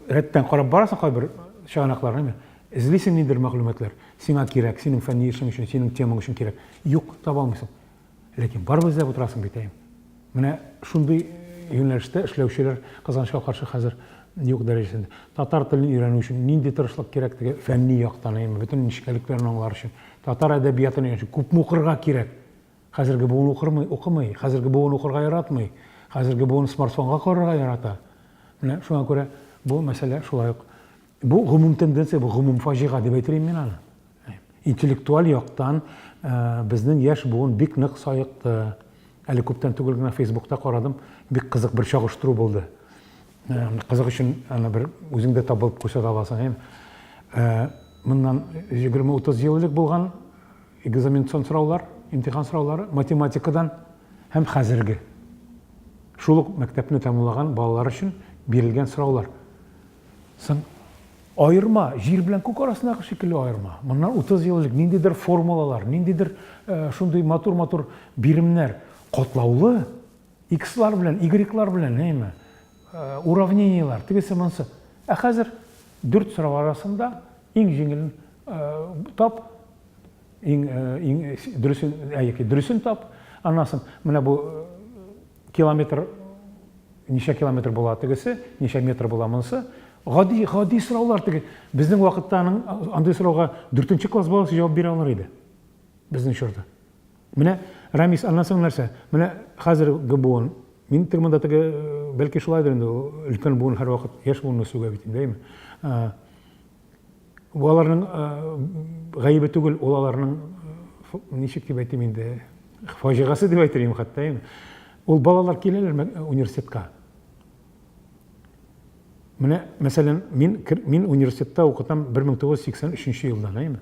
рәттән карап барасың кайбер чыганакларны, эзлисең ниндидер мәгълүматлар. Сиңа кирәк, синең фәнни эшең өчен, синең темаң өчен кирәк. Юк, таба алмыйсың. Ләкин барыбер эзләп утырасың бит, әйе. Менә шундый юнәлештә эшләүчеләр, кызганычка каршы, хәзер юк дәрәҗәсендә. Татар телен өйрәнү өчен нинди тырышлык кирәк теге фәнни яктан, әйеме, бөтен нечкәлекләрен аңлар өчен. Татар әдәбиятын өйрәнү өчен күпме укырга кирәк. Хәзерге буын укырмый, укымый. Хәзерге буын укырга яратмый. Хәзерге буын смартфонга карарга ярата. Менә шуңа күрә бу мәсьәлә шулай ук. Бу гомум тенденция, бу гомум фаҗига дип әйтер идем мин аны. Интеллектуаль яктан безнең яшь буын бик нык саекты. Әле күптән түгел генә Фейсбукта карадым, бик кызык бер чагыштыру булды. Кызык өчен аны бер үзең дә табып күрсәтә аласың, әйеме? Моннан 20-30 ел элек булган экзаменацион сораулар, имтихан сораулары математикадан һәм хәзерге. Шул ук мәктәпне тәмамлаган балалар өчен бирелгән сораулар. Соң аерма, җир белән күк арасындагы шикелле аерма. Моннан 30 ел элек ниндидер формулалар, ниндидер э, шундый матур-матур биремнәр, катлаулы икслар белән, игреклар белән, әйме, э, уравнениелар, тегесе монысы. Ә хәзер дүрт сорау арасында иң җиңелен э, тап, иң иң дөресен, яки дөресен тап, аннан соң менә бу километр ничә километр була тегесе, ничә метр була монысы. Гади, гади сораулар теге. Безнең вакытта аның андый сорауга дүртенче класс баласы җавап бирә алыр иде. Безнең чорда. Менә Рамис, аннан соң нәрсә? Менә хәзерге буын. Мин теге монда теге, бәлки шулайдыр инде, өлкән буын һәрвакыт яшь буынны сүгә бит инде, әйеме? Бу аларның гаебе түгел, ул аларның ничек дип әйтим инде, фаҗигасе дип әйтер идем хәтта инде. Ул балалар киләләр университетка. Менә, мәсәлән, мин мин университетта укытам 1983 елдан, әйеме?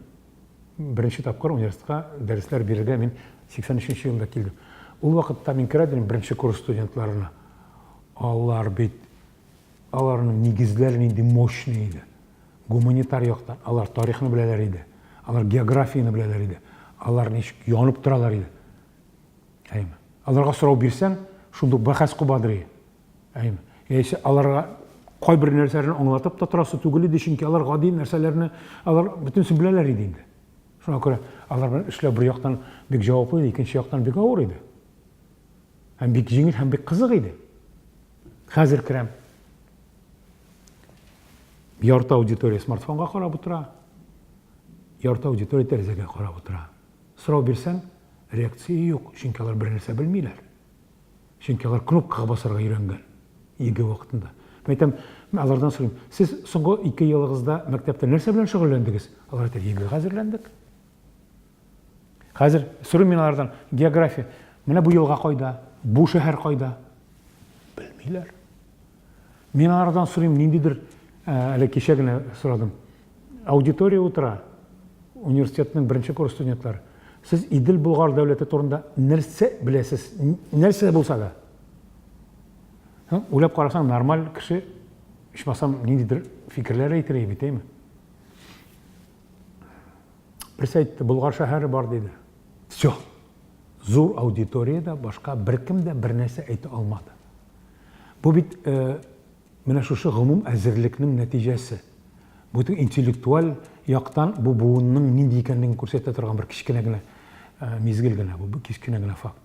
Беренче тапкыр университетка дәресләр бирергә мин 83 елда килдем. Ул вакытта мин керә идем беренче курс студентларына. Алар бит аларның нигезләре нинди мощный иде. Гуманитар яктан алар тарихны беләләр иде, алар географияне беләләр иде, алар ничек янып торалар иде. Әйме. Аларга сорау бирсәң, шундук бәхәс кубадыр иде. Әйме. Яисә аларга кайбер нәрсәләрне аңлатып та торасы түгел иде, чөнки алар гади нәрсәләрне алар бөтенесен беләләр иде инде. Шуңа күрә алар белән эшләү бер яктан бик җаваплы иде, икенче яктан бик авыр иде. Һәм бик җиңел һәм бик кызык иде. Хәзер керәм. Ярты аудитория смартфонга карап утыра, ярты аудитория тәрәзәгә карап утыра. Сорау бирсәң, реакция юк, чөнки алар бернәрсә белмиләр. Чөнки алар кнопкага басарга өйрәнгән ЕГЭ вакытында. Мин әйтәм, алардан сорыйм, сез соңгы ике елыгызда мәктәптә нәрсә белән шөгыльләндегез? Алар әйтә, ЕГЭга әзерләндек. Хәзер сорыйм мин алардан, география. Менә бу елга кайда? Бу шәһәр кайда? Белмиләр. Мин алардан сорыйм, ниндидер, э, әле кичә генә сорадым. Аудитория утыра, университетның беренче курс студентлары. Сез Идел Болгар дәүләте турында нәрсә беләсез? Нәрсә булса да. Уйлап карасаң, нормаль кеше, ичмасам, ниндидер фикерләр әйтер бит, әйме? Берсе әйтте, Болгар шәһәре бар, диде. Все. Зур аудиториядә башка беркем дә бернәрсә әйтә алмады. Бу бит э, менә шушы гомум әзерлекнең нәтиҗәсе. Бу интеллектуаль яктан бу буынның нинди икәнлеген күрсәтә торган бер кечкенә генә э, мизгел генә, бу кечкенә генә факт.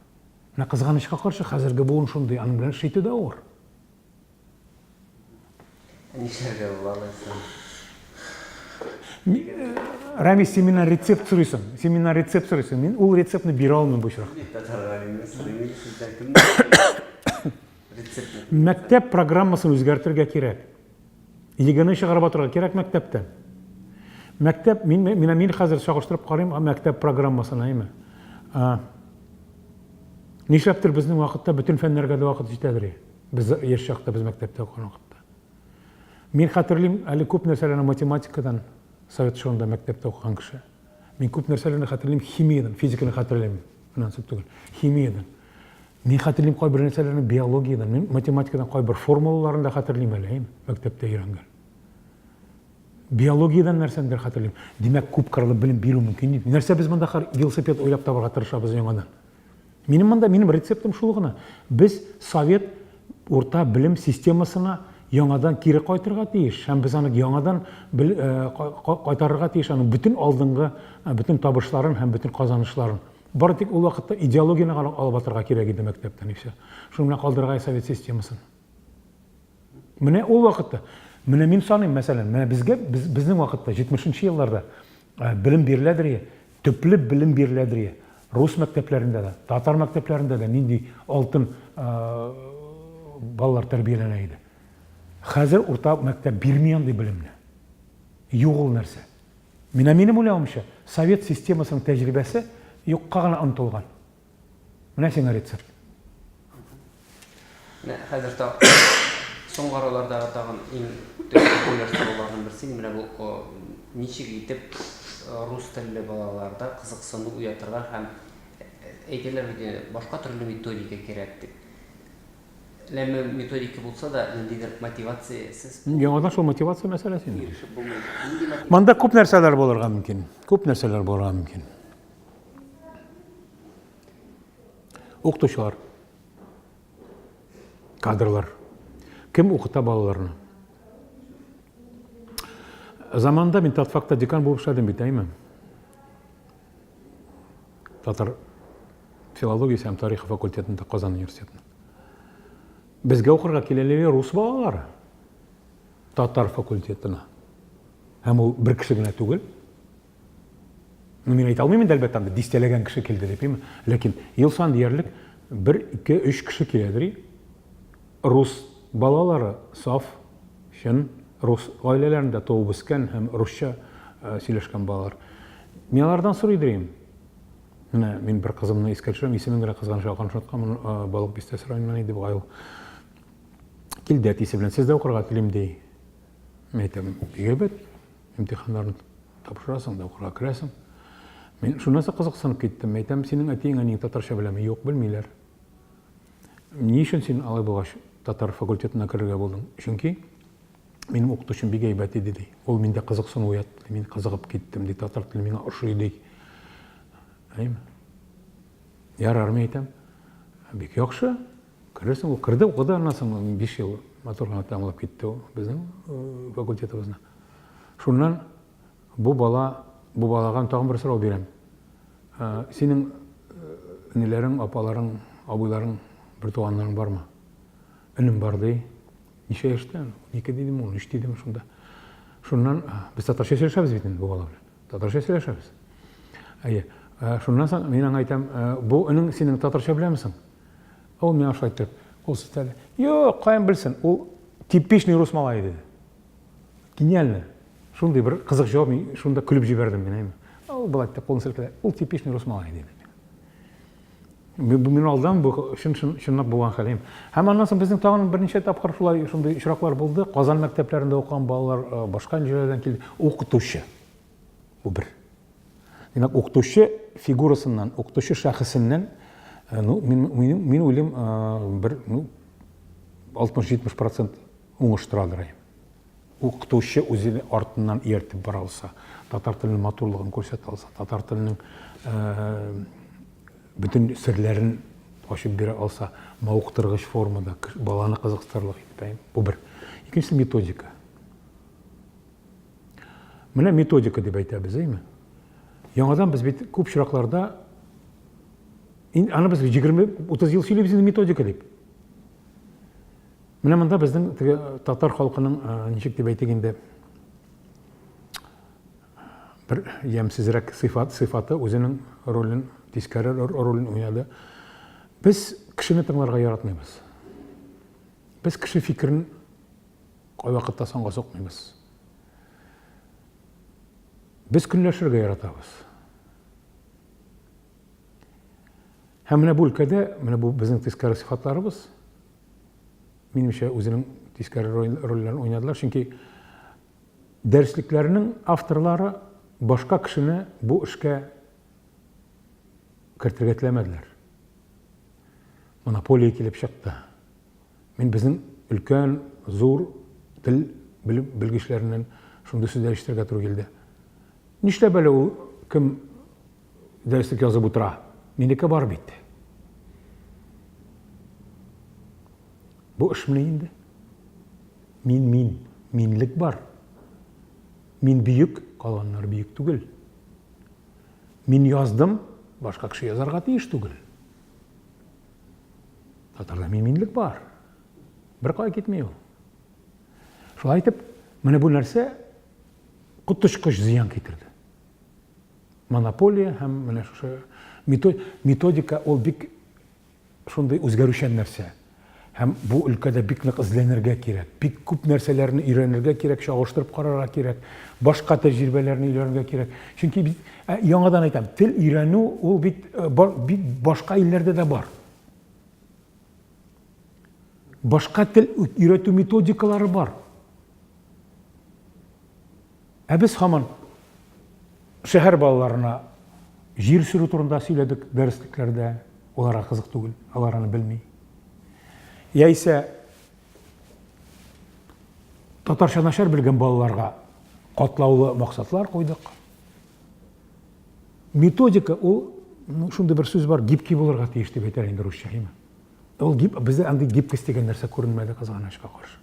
Менә кызганычка каршы хәзерге буын шундый, аның белән эш итү дә авыр. Нишләргә була алайса? Рәмис, син миннән рецепт сорыйсың. Син миннән рецепт сорыйсың. Мин ул рецептны бирә алмыйм бу очракта. Бит татар галиме сорыйм инде сездән кем рецептны? Мәктәп программасын үзгәртергә кирәк. ЕГЭны чыгарып атырга кирәк мәктәптән. Мәктәп, мин, мин, мин хәзер чагыштырып карыйм мәктәп программасын, әйме. Нишләптер безнең вакытта бөтен фәннәргә дә вакыт җитәдер. Без яшь чакта, без мәктәптә укыган вакытта. Мин хәтерлим, әле күп нәрсәләрне математикадан, совет чорында мәктәптә укыган кеше. Мин күп нәрсәләрне хәтерлим химиядән, физиканы хәтерләмим, мөнәсәп түгел. Химиядән. Мин хәтерлим кайбер нәрсәләрне биологиядән, мин математикадан кайбер формулаларын да хәтерлим әле, әйме, мәктәптә өйрәнгән. Биологиядән нәрсәнедер хәтерлим. Димәк, күпкырлы белем бирү мөмкин дип. Нәрсә без монда хәзер велосипед уйлап табарга тырышабыз яңадан? Минем монда минем рецептым шул гына. Без совет урта белем системасына яңадан кире кайтырга тиеш һәм без аны яңадан э, кайтарырга тиеш аның бөтен алдынгы, э, бөтен табышларын һәм бөтен казанышларын. Бары тик ул вакытта идеологияне генә алып атырга кирәк иде мәктәптән и все. Шуның белән калдырырга совет системасын. Менә ул вакытта, менә мин саныйм, мәсәлән, менә безгә, без, безнең вакытта, 70 нче елларда э, белем биреләдер ие, төпле белем биреләдер ие. Рус мәктәпләрендә дә, татар мәктәпләрендә дә нинди алтын э, балалар тәрбияләнә иде. Хәзер урта мәктәп бирми андый белемне. Юк ул нәрсә. Менә минем уйлавымча, совет системасының тәҗрибәсе юкка гына онытылган. Менә сиңа рецепт. Менә хәзер тагын соңгы аралардагы тагын иң популяр сорауларның берсе менә бу ничек итеп рус телле балаларда кызыксыну уятырга һәм әйтәләр бит инде башка төрле методика кирәк дип. Ләмме методика булса да, ниндидер мотивациясез. Яңадан шул мотивация мәсьәләсе инде. Ирешеп булмый. Монда күп нәрсәләр булырга мөмкин. Күп нәрсәләр булырга мөмкин. Укытучылар. Кадрлар. Кем укыта балаларны? Заманында мин татфакта декан булып эшләдем бит, әйме? Татар филологиясе һәм тарихы факультетында Казан университетында. Безгә укырга киләләр рус балалары. Татар факультетына. Һәм ул бер кеше генә түгел. Ну, мин әйтә алмыйм инде, әлбәттә, анда дистәләгән кеше килде дип, әйме? Ләкин ел саен диярлек бер, ике, өч кеше киләдер. Рус балалары саф, чын рус гаиләләрендә туып үскән һәм русча э, сөйләшкән балалар. Мин алардан сорый идем. Менә мин бер кызымны искә төшерәм, исемен генә кызганыч алган шаткан, э, Балык бистәсе районыннан иде бугай ул. Килде әтисе белән, сездә укырга телим ди. Мин әйтәм, бик әйбәт, имтиханнарны тапшырасың да укырга керәсең. Мин шуннан соң кызыксынып киттем. Әйтәм, синең әтиең, әниең татарча беләме? Юк, белмиләр. Ни өчен син алай булгач татар факультетына керергә булдың? Чөнки минем укытучым бик әйбәт иде, ди. Ул миндә кызыксыну уятты, мин кызыгып киттем, ди. Татар теле миңа ошый, ди. Әйме? Ярар, мин әйтәм. Бик яхшы. Керерсең, ул керде, укыды, аннан соң 5 ел матур гына тәмамлап китте ул безнең э, факультетыбызны. Шуннан бу бала, бу балага тагын бер сорау бирәм. Э, синең э, энеләрең, апаларың, абыйларың, бер туганнарың бармы? Энем бар ди. Ничә яшьтә? 12 дидем, 13 дидем шунда. Шуннан без татарча сөйләшәбез бит инде бу бала белән. Татарча сөйләшәбез. Әйе. Шуннан соң мин аңа әйтәм, бу энең синең татарча беләме соң? Ул миңа шулай итеп кул селтәде. Юк, каян белсен, ул типичный рус малае диде. Гениально. Шундый бер кызык җавап, мин шунда көлеп җибәрдем мин, әйме. Ул болай итеп кулын селкеде. Ул типичный рус малае диде. Мин алдан бу чын чын чынлап булган хәл. Һәм аннан соң безнең тагын берничә тапкыр шулай шундый очраклар булды. Казан мәктәпләрендә укыган балалар э, башка җирләрдән килде. Укытучы. Бу бер. Димәк, укытучы фигурасыннан, укытучы шәхесеннән, э, ну, мин, мин, мин уйлыйм, э, бер, ну, 60-70 процент уңыш торадыр. Укытучы үзе артыннан ияртеп бара алса, татар теленең матурлыгын күрсәтә алса, татар теленең э, бөтен серләрен ачып бирә алса, мавыктыргыч формада, баланы кызыксырлык итеп, бу бер. Икенчесе методика. Менә методика дип әйтәбез, әйме? Яңадан без бит күп очракларда аны без 20-30 ел сөйлибез инде методика дип. Менә монда безнең теге татар халкының ничек дип әйтик инде бер ямьсезрәк сыйфат сыйфаты үзенең ролен, тискәре ролен уйнады. Без кешене тыңларга яратмыйбыз. Без кеше фикерен Кайвакытта санга сукмыйбыз. Без көнләшергә яратабыз. Һәм менә бу өлкәдә, менә бу безнең тискәре сыйфатларыбыз, минемчә, үзенең тискәре рольләрен уйнадылар, чөнки дәреслекләрнең авторлары башка кешене бу эшкә кертергә теләмәделәр. Монополия килеп чыкты. Мин безнең өлкән, зур тел белгечләреннән, Шундый сүзләр ишетергә туры килде. Нишләп әле ул кем дәреслек язып утыра? Минеке бар бит. Бу эшмени инде? Мин, мин, минлек бар. Мин бөек, калганнар бөек түгел. Мин яздым, башка кеше язарга тиеш түгел. Татарда мин-минлек бар. Бер кая китми ул. Шулай итеп, менә бу нәрсә коточкыч зыян китерде. Монополия һәм менә шушы методика ул бик шундый үзгәрүчән нәрсә. Һәм бу өлкәдә бик нык эзләнергә кирәк, бик күп нәрсәләрне өйрәнергә кирәк, чагыштырып карарга кирәк, башка тәҗрибәләрне өйрәнергә кирәк. Чөнки бит, яңадан әйтәм, тел өйрәнү ул бит, бик башка илләрдә дә бар. Башка тел өйрәтү методикалары бар. Ә без һаман шәһәр балаларына җир сөрү турында сөйләдек дәреслекләрдә. Аларга кызык түгел, алар аны белми. Яисә татарча начар белгән балаларга катлаулы максатлар куйдык. Методика ул, ну, шундый бер сүз бар, гибкий булырга тиеш дип әйтәләр инде русча, әйме? Ул гиб, бездә андый гибкость дигән нәрсә күренмәде кызганычка каршы.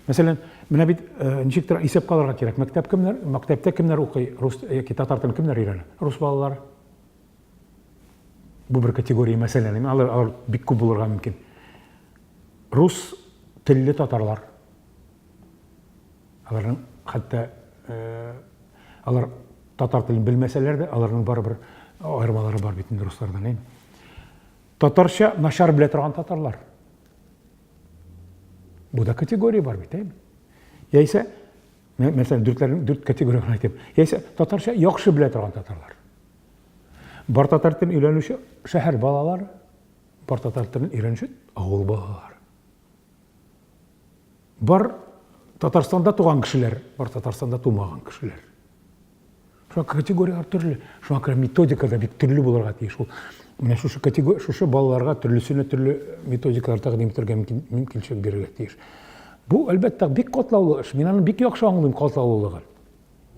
Мәсәлән, менә бит э, ничектер исәпкә алырга кирәк. Мәктәп кемнәр, мәктәптә кемнәр укый, рус яки татар телен кемнәр өйрәнә? Рус балалары. Бу бер категория мәсәлән, алар, алар бик күп булырга мөмкин. Рус телле татарлар. Аларның хәтта э, алар татар телен белмәсәләр дә, аларның барыбер аермалары бар бит инде руслардан, әйме? Татарча начар белә торган татарлар. Бу да категория бар бит, әйме? Яисә, мәсәлән, дүртләрнең дүрт категориясен әйтеп, яисә татарча яхшы белә торган татарлар. Бар татар телен өйрәнүче шәһәр балалары, бар татар телен өйрәнүче авыл балалары. Бар Татарстанда туган кешеләр, бар Татарстанда тумаган кешеләр. Шуңа категорияләр төрле. Шуңа күрә методика да бик төрле булырга тиеш. Ул менә шушы категория, шушы балаларга төрлесенә төрле методикалар тәкъдим итәргә мөмкин, мөмкинчелек бирергә тиеш. Бу, әлбәттә, бик катлаулы эш. Мин аны бик яхшы аңлыйм катлаулылыгын.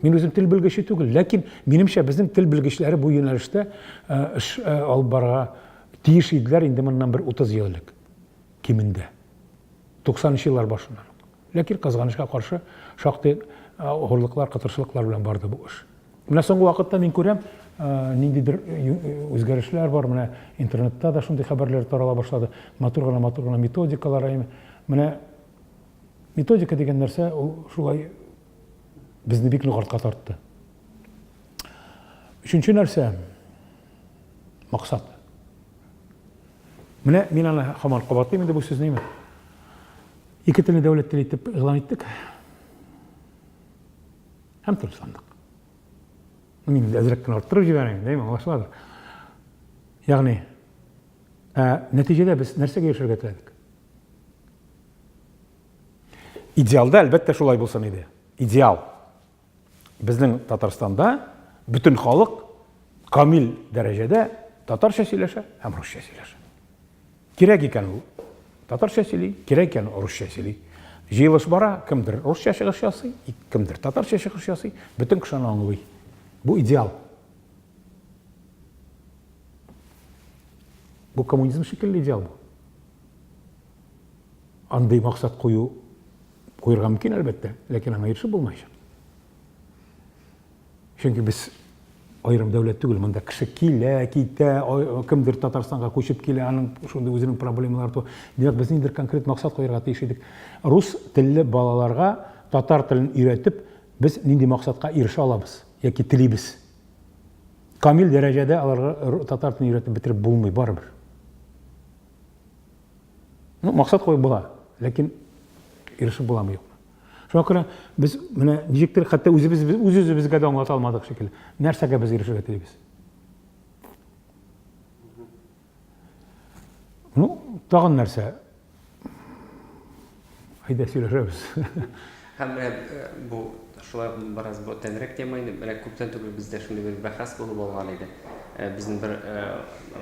Мин үзем тел белгече түгел, ләкин минемчә безнең тел белгечләре бу юнәлештә э, эш э, алып барырга тиеш иделәр инде моннан бер 30 ел элек кимендә. 90 нчы еллар башыннан ук. Ләкин, кызганычка каршы, шактый авырлыклар, кытыршылыклар белән барды бу эш. Менә соңгы вакытта мин күрәм, ниндидер үзгәрешләр бар, менә интернетта да шундый хәбәрләр тарала башлады. Матур гына, матур гына методикалар. Менә методика дигән нәрсә ул шулай безне бик нык артка тартты. Өченче нәрсә максат. Менә мин аны һаман кабатлыйм инде бу сүзне. Ике телне дәүләт теле итеп игълан иттек. Һәм тынычландык. Мин инде әзрәк кенә арттырып җибәрәм, дәйме, аңлашыладыр. Ягъни, ә нәтиҗәдә без нәрсәгә ирешергә теләдек? Идеалда, әлбәттә, шулай булсын иде. Идеал. Безнең Татарстанда бөтен халык камил дәрәҗәдә татарча сөйләшә һәм русча сөйләшә. Кирәк икән ул татарча сөйли, кирәк икән русча сөйли. Җыелыш бара, кемдер русча чыгыш ясый, кемдер татарча чыгыш ясый, бөтен кеше аны аңлый. Бу идеал. Бу коммунизм шикелле идеал бу. Андый максат кую куерга мөмкин, әлбәттә, ләкин аңа ирешеп булмаячак. Чөнки без аерым дәүләт түгел, монда кеше килә, китә, кемдер Татарстанга күчеп килә, аның шундый үзенең проблемалары туа. Димәк, без ниндидер конкрет максат куярга тиеш идек. Рус телле балаларга татар телен өйрәтеп, без нинди максатка ирешә алабыз яки телибез? Камил дәрәҗәдә аларга татар телен өйрәтеп бетереп булмый барыбер. Ну, максат куеп була, ләкин ирешеп буламы юкмы? Шуңа күрә без менә ничектер хәтта үзебез үз-үзебезгә дә аңлата алмадык шикелле. Нәрсәгә без ирешергә телибез? Ну, тагын нәрсә? Әйдә сөйләшәбез. Һәм менә э, бу шулай ук бераз бу тәнрәк тема инде. Менә күптән түгел бездә шундый бер бәхәс булып алган иде. Э, безнең бер э,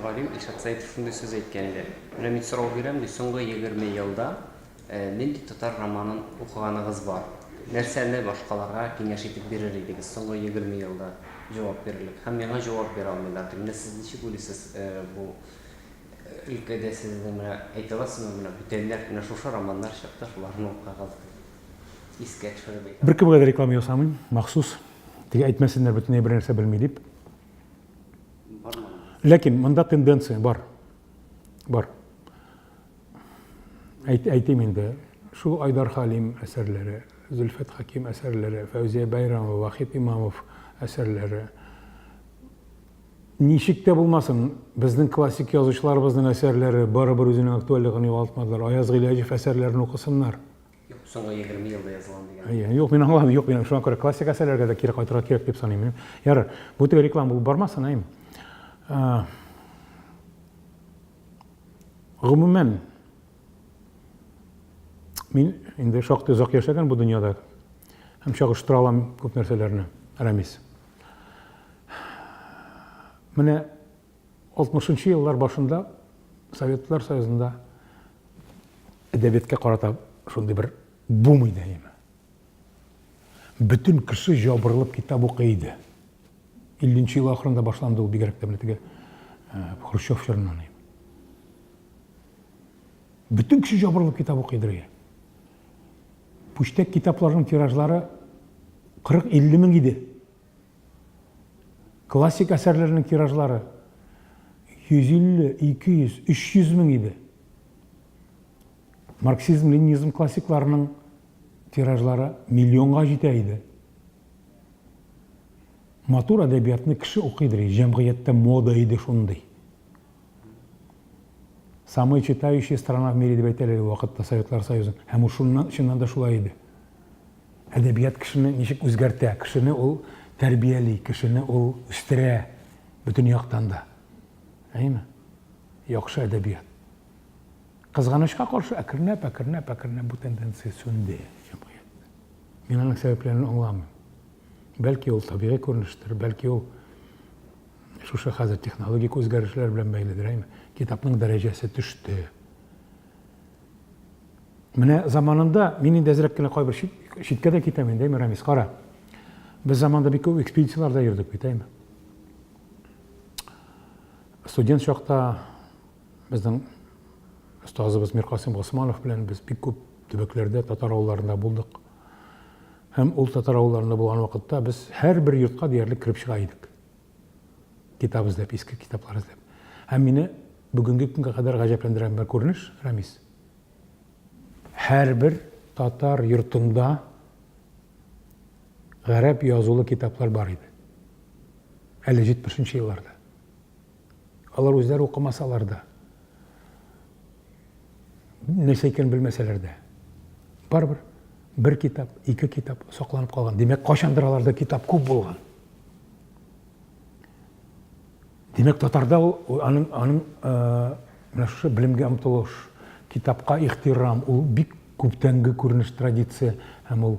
галим Илшат Сәетов шундый сүз әйткән иде. Менә мин сорау бирәм, ди, соңгы 20 елда нинди татар романын укыганыгыз бар? Нәрсәне башкаларга киңәш итеп бирер идегез соңгы 20 елда җавап бирерлек һәм миңа җавап бирә алмыйлар дип. Менә сез ничек уйлыйсыз, бу өлкәдә сезнең менә әйтә аласызмы, менә бүтәннәр, менә шушы романнар чыкты, шуларны укыгыз дип. Искә төшереп әйтә. Беркемгә дә реклама ясамыйм, махсус. Теге әйтмәсеннәр, бөтенләй бернәрсә белми дип. Бармы? Ләкин монда тенденция бар. Бар. Әйт, әйтим инде, шул Айдар Хәлим әсәрләре, Зөлфәт Хәким әсәрләре, Фәүзия Бәйрәмова, Вахит Имамов әсәрләре. Ничек тә булмасын, безнең классик язучыларыбызның әсәрләре барыбер үзенең актуальлыгын югалтмадылар. Аяз Гыйләҗев әсәрләрен укысыннар. Юк, соңгы 20 елда язылган дигән. Әйе, юк, мин аңладым, юк, мин шуңа күрә классик әсәрләргә дә кире кайтырга кирәк дип саныйм. Ярар, бу теге реклама булып бармасын, әйеме? Гомумән, мин инде шактый озак яшәгән бу дөньяда һәм чагыштыра алам күп нәрсәләрне, Рәмис. Менә 60 еллар башында Советлар Союзында әдәбиятка карата шундый бер бум иде, әйеме? Бөтен кеше җабырылып китап укый иде. 50 нче ел ахырында башланды ул бигрәк тә менә теге Хрущев чорыннан. Бөтен кеше җабырылып китап укыйдыр иде. Пүчтәк китапларның тиражлары 40-50 мең иде. Классик әсәрләрнең тиражлары 150, 200, 300 мең иде. Марксизм, ленинизм классикларының тиражлары миллионга җитә иде. Матур әдәбиятны кеше укыйдыр, җәмгыятьтә мода иде шундый. Самая читающая страна в мире дип әйтәләр ул вакытта Советлар Союзын. Һәм ул шуннан, чыннан да шулай иде. Әдәбият кешене ничек үзгәртә, кешене ул тәрбияли, кешене ул үстерә бөтен яктан да. Әйеме? Яхшы әдәбият. Кызганычка каршы, әкренләп, әкренләп, әкренләп бу тенденция сүнде җәмгыятьтә. Мин аның сәбәпләрен аңламыйм. Бәлки ул табигый күренештер, бәлки ул шушы хәзер технологик үзгәрешләр белән бәйледер, әйме? Китапның дәрәҗәсе төште. Менә заманында мин инде әзрәк кенә кайбер чит, читкә дә китәм инде, әйме, Рамис, кара. Без заманда бик күп экспедицияләрдә йөрдек бит, әйме? Студент чакта безнең остазыбыз Миркасыйм Госманов белән без бик күп төбәкләрдә, татар авылларында булдык. Һәм ул татар авылларында булган вакытта без һәрбер йортка диярлек кереп чыга идек. Китап эзләп, иске китаплар эзләп. Һәм мине бүгенге көнгә кадәр гаҗәпләндергән бер күренеш, Рамис. Һәрбер татар йортында гарәп язулы китаплар бар иде. Әле 70 елларда. Алар үзләре укымасалар да, нәрсә икәнен белмәсәләр дә, барыбер бер китап, ике китап сакланып калган. Димәк, кайчандыр аларда китап күп булган. Димәк, татарда ул аның аның менә шушы белемгә омтылыш, китапка ихтирам, ул бик күптәнге күренеш, традиция һәм ул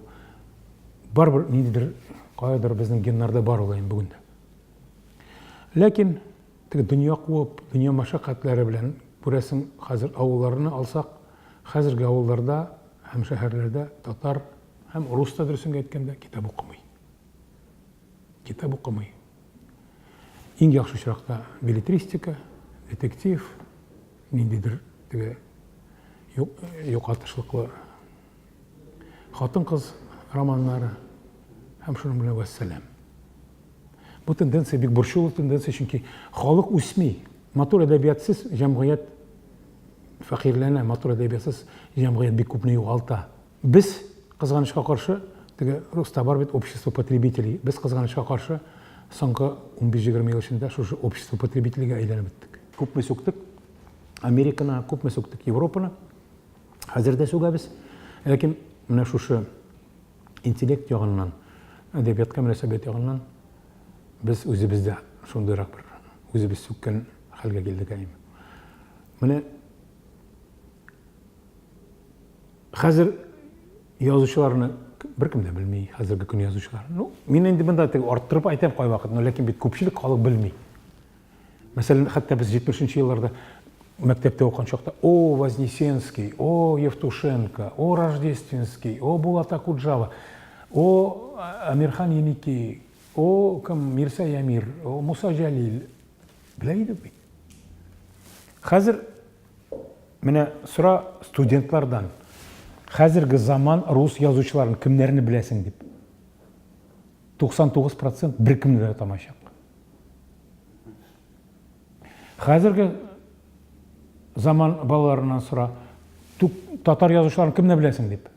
барыбер ниндидер каядыр безнең геннарда бар ул инде бүген дә. Ләкин теге дөнья куып, дөнья мәшәкатьләре белән, күрәсең, хәзер авылларны алсак, хәзерге авылларда һәм шәһәрләрдә татар һәм рус та дөресен әйткәндә китап укымый. Китап укымый. Иң яхшы очракта беллетристика, детектив, ниндидер теге юка тышлыклы хатын-кыз романнары һәм шуның белән вәссәлам. Бу тенденция бик борчулы тенденция, чөнки халык үсми. Матур әдәбиятсыз җәмгыять фәкыйрьләнә, матур әдәбиятсыз җәмгыять бик күпне югалта. Без, кызганычка каршы, теге руста бар бит общество потребителей, без, кызганычка каршы, соңгы 15-20 ел эчендә шушы общество потребителейгә әйләнеп беттек. Күпме сүктек Американы, күпме сүктек Европаны, хәзер дә сүгәбез. Ләкин менә шушы интеллект ягыннан, әдәбиятка мөнәсәбәт ягыннан без үзебез дә шундыйрак бер үзебез сүккән хәлгә килдек әйме. Менә хәзер язучыларны беркем дә белми, хәзерге көн язучылар. Ну, мин инде монда теге арттырып әйтәм кайвакыт, но ләкин бит күпчелек халык белми. Мәсәлән, хәтта без 70 елларда мәктәптә укыган чакта, о, Вознесенский, о, Евтушенко, о, Рождественский, о, Булат Акуджава. О Әмирхан Еники, о кем Мирсәй Әмир, о Муса Җәлил. Белә идек бит. Хәзер менә сора студентлардан, хәзерге заман рус язучыларын кемнәрне беләсең дип. 99 процент беркемне дә атамаячак. Хәзерге заман балаларыннан сора, татар язучыларын кемне беләсең дип.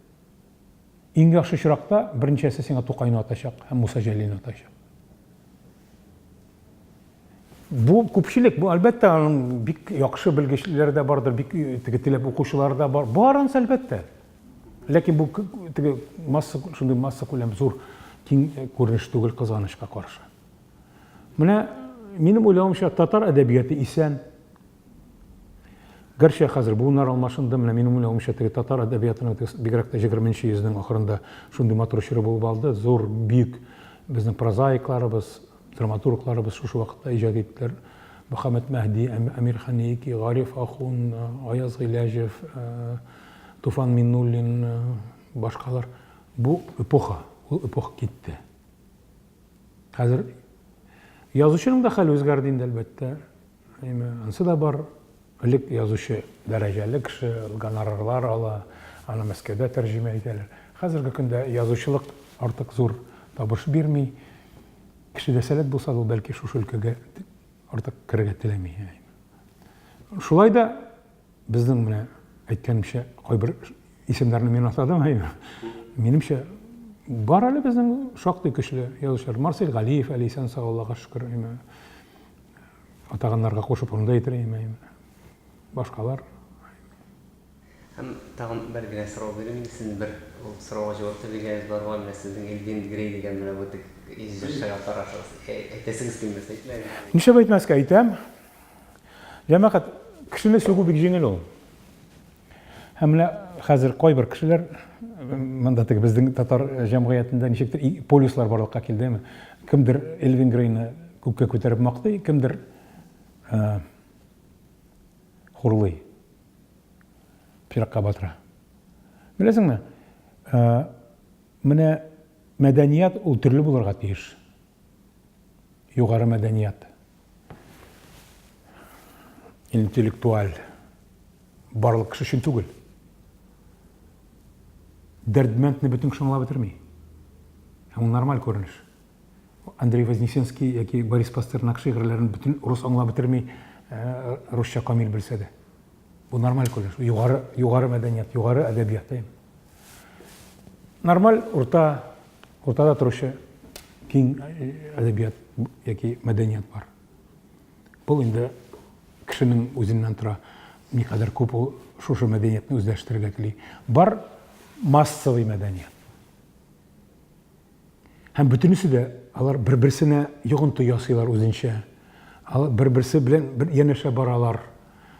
Иң яхшы очракта берничәсе сиңа Тукайны атачак һәм Муса Җәлилне атачак. Бу күпчелек, бу әлбәттә аның бик яхшы белгечләре дә бардыр, бик теге теләп укучылары да бар. Бар анысы әлбәттә. Ләкин бу теге масса шундый масса күләм зур киң күренеш түгел кызганычка каршы. Менә минем уйлавымча татар әдәбияты исән. Гәрчә хәзер буыннар алмашынды, менә минем уйлавымча теге татар әдәбиятының бигрәк тә 20 йөзнең ахырында шундый матур чоры булып алды. Зур, бөек безнең прозаикларыбыз, драматургларыбыз шушы вакытта иҗат иттеләр. Мөхәммәт Мәһди, Әмир Ханеики, Гариф Ахун, Аяз Гыйләҗев, Туфан Миннуллин, башкалар. Бу эпоха, ул эпоха китте. Хәзер язучының да хәле үзгәрде инде, әлбәттә. Әйме, ансы да бар. Элек язучы дәрәҗәле кеше, гонорарлар ала, аны Мәскәүдә тәрҗемә итәләр. Хәзерге көндә язучылык артык зур табыш бирми. Кешедә сәләт булса да, ул бәлки шушы өлкәгә артык керергә теләми. Шулай да Безнең менә әйткәнемчә, кайбер исемнәрне мин атадым, әйе. Минемчә, бар әле безнең шактый көчле язучылар. Марсель Галиев әле исән сау, Аллага шөкер, әйе. Атаганнарга кушып аны да әйтер идем, әйе. Башкалар. Һәм тагын бер генә сорау бирим инде, сезнең бер ул сорауга җавап та биргәнегез бар бугай, менә сезнең Элвин Грей дигән менә бу тек җырчыга карашыгыз. Әйтәсегез килмәсә, әйтмәгез. Нишләп әйтмәскә, әйтәм. Җәмәгать, кешене сүгү бик җиңел ул. Һәм менә хәзер кайбер кешеләр монда теге безнең татар җәмгыятендә ничектер полюслар барлыкка килдеме? Кемдер Элвин Грейны күккә күтәреп мактый, кемдер хурлый. Пиракка батыра. Беләсеңме? Менә мәдәният ул төрле булырга тиеш. Югары мәдәният. Интеллектуаль. Барлык кеше өчен түгел. Дәрдмәндне бөтен кеше аңлап бетерми. Һәм ул нормаль күренеш. Андрей Вознесенский яки Борис Пастернак шигырьләрен бөтен рус аңлап бетерми, э, русча камил белсә дә. Бу нормаль күренеш. Югары, югары мәдәният, югары әдәбият. Нормаль урта, уртада торучы киң э, әдәбият яки мәдәният бар. Бу инде кешенең үзеннән тора, никадәр күп ул шушы мәдәниятне үзләштерергә тели. Бар массовый мәдәният. Һәм бөтенесе дә алар бер-берсенә йогынты ясыйлар үзенчә. Алар бер-берсе белән бер янәшә баралар.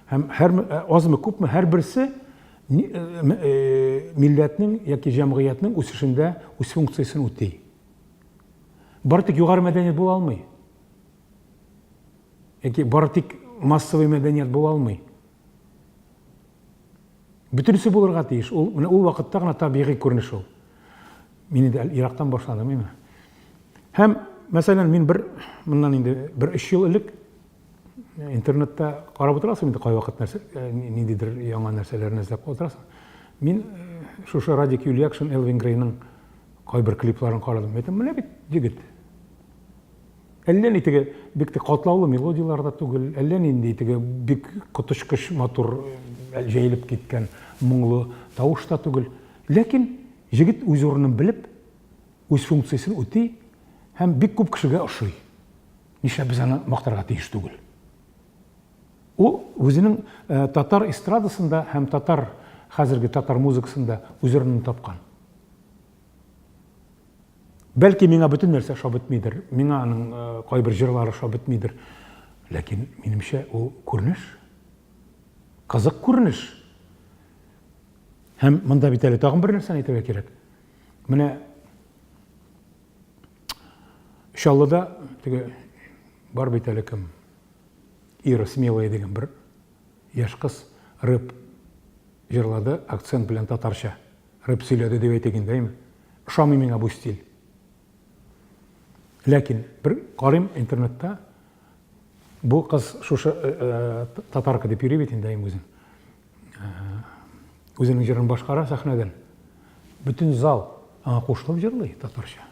Һәм һәр э, азмы күпме һәрберсе э, э, милләтнең яки җәмгыятьнең үсешендә үз функциясен үти. Бары тик югары мәдәният була алмый. Яки бары тик массовый мәдәният була алмый. Бөтенесе булырга тиеш. Ул менә ул вакытта гына табигый күренеш ул. Мин инде ерактан башладым, әйме. Һәм, мәсәлән, мин бер моннан инде бер өч ел элек интернетта карап утырасың инде кайвакыт нәрсә, э, ниндидер яңа нәрсәләрне эзләп утырасың. Мин э, шушы Радик Юльякшин, Элвин Грейның кайбер клипларын карадым. Әйтәм, менә бит егет. Әллә ни теге бик тә катлаулы мелодияләр дә түгел, әллә нинди теге бик коточкыч матур э, җәелеп киткән моңлы тавыш та түгел. Ләкин җегет үз урынын белеп, үз функциясен үти һәм бик күп кешегә ошый. Нишләп без аны мактарга тиеш түгел? Ул үзенең э, татар эстрадасында һәм татар хәзерге татар музыкасында үз урынын тапкан. Бәлки миңа бөтен нәрсә ошап бетмидер, миңа аның э, кайбер җырлары ошап бетмидер. Ләкин минемчә ул күренеш. Кызык күренеш. Һәм монда бит әле тагын бер нәрсәне әйтергә кирәк. Менә Чаллыда теге бар бит әле кем? Ира Смелая дигән бер яшь кыз рэп җырлады, акцент белән татарча. Рэп сөйләде дип әйтик инде, әйме? Ошамый миңа бу стиль. Ләкин бер карыйм интернетта, бу кыз шушы э, э, татарка дип йөри бит инде үзен. Э, үзенең җырын башкара сәхнәдән. Бөтен зал аңа кушылып җырлый татарча.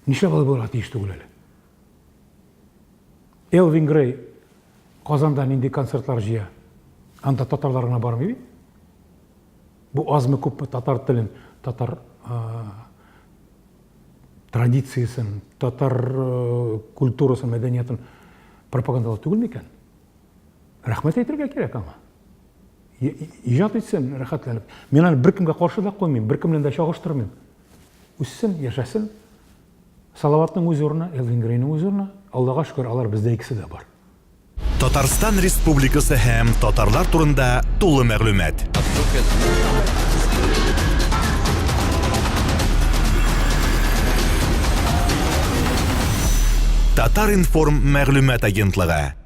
Нишләп алай булырга тиеш түгел әле? Элвин Грей Казанда нинди концертлар җыя? Анда татарлар гына бармый бит. Бу азмы күпме татар телен, татар традициясен, татар культурасын, мәдәниятын пропагандалау түгел микән? Рәхмәт әйтергә кирәк аңа. Иҗат итсен, рәхәтләнеп. Мин аны беркемгә каршы да куймыйм, беркем белән дә чагыштырмыйм. Үссен, яшәсен. Салаватның үз урыны, Элвин Грейның үз урыны. Аллага шөкер, алар бездә икесе дә бар. Татарстан Республикасы һәм татарлар турында тулы мәгълүмат. Татар-информ мәгълүмат агентлыгы.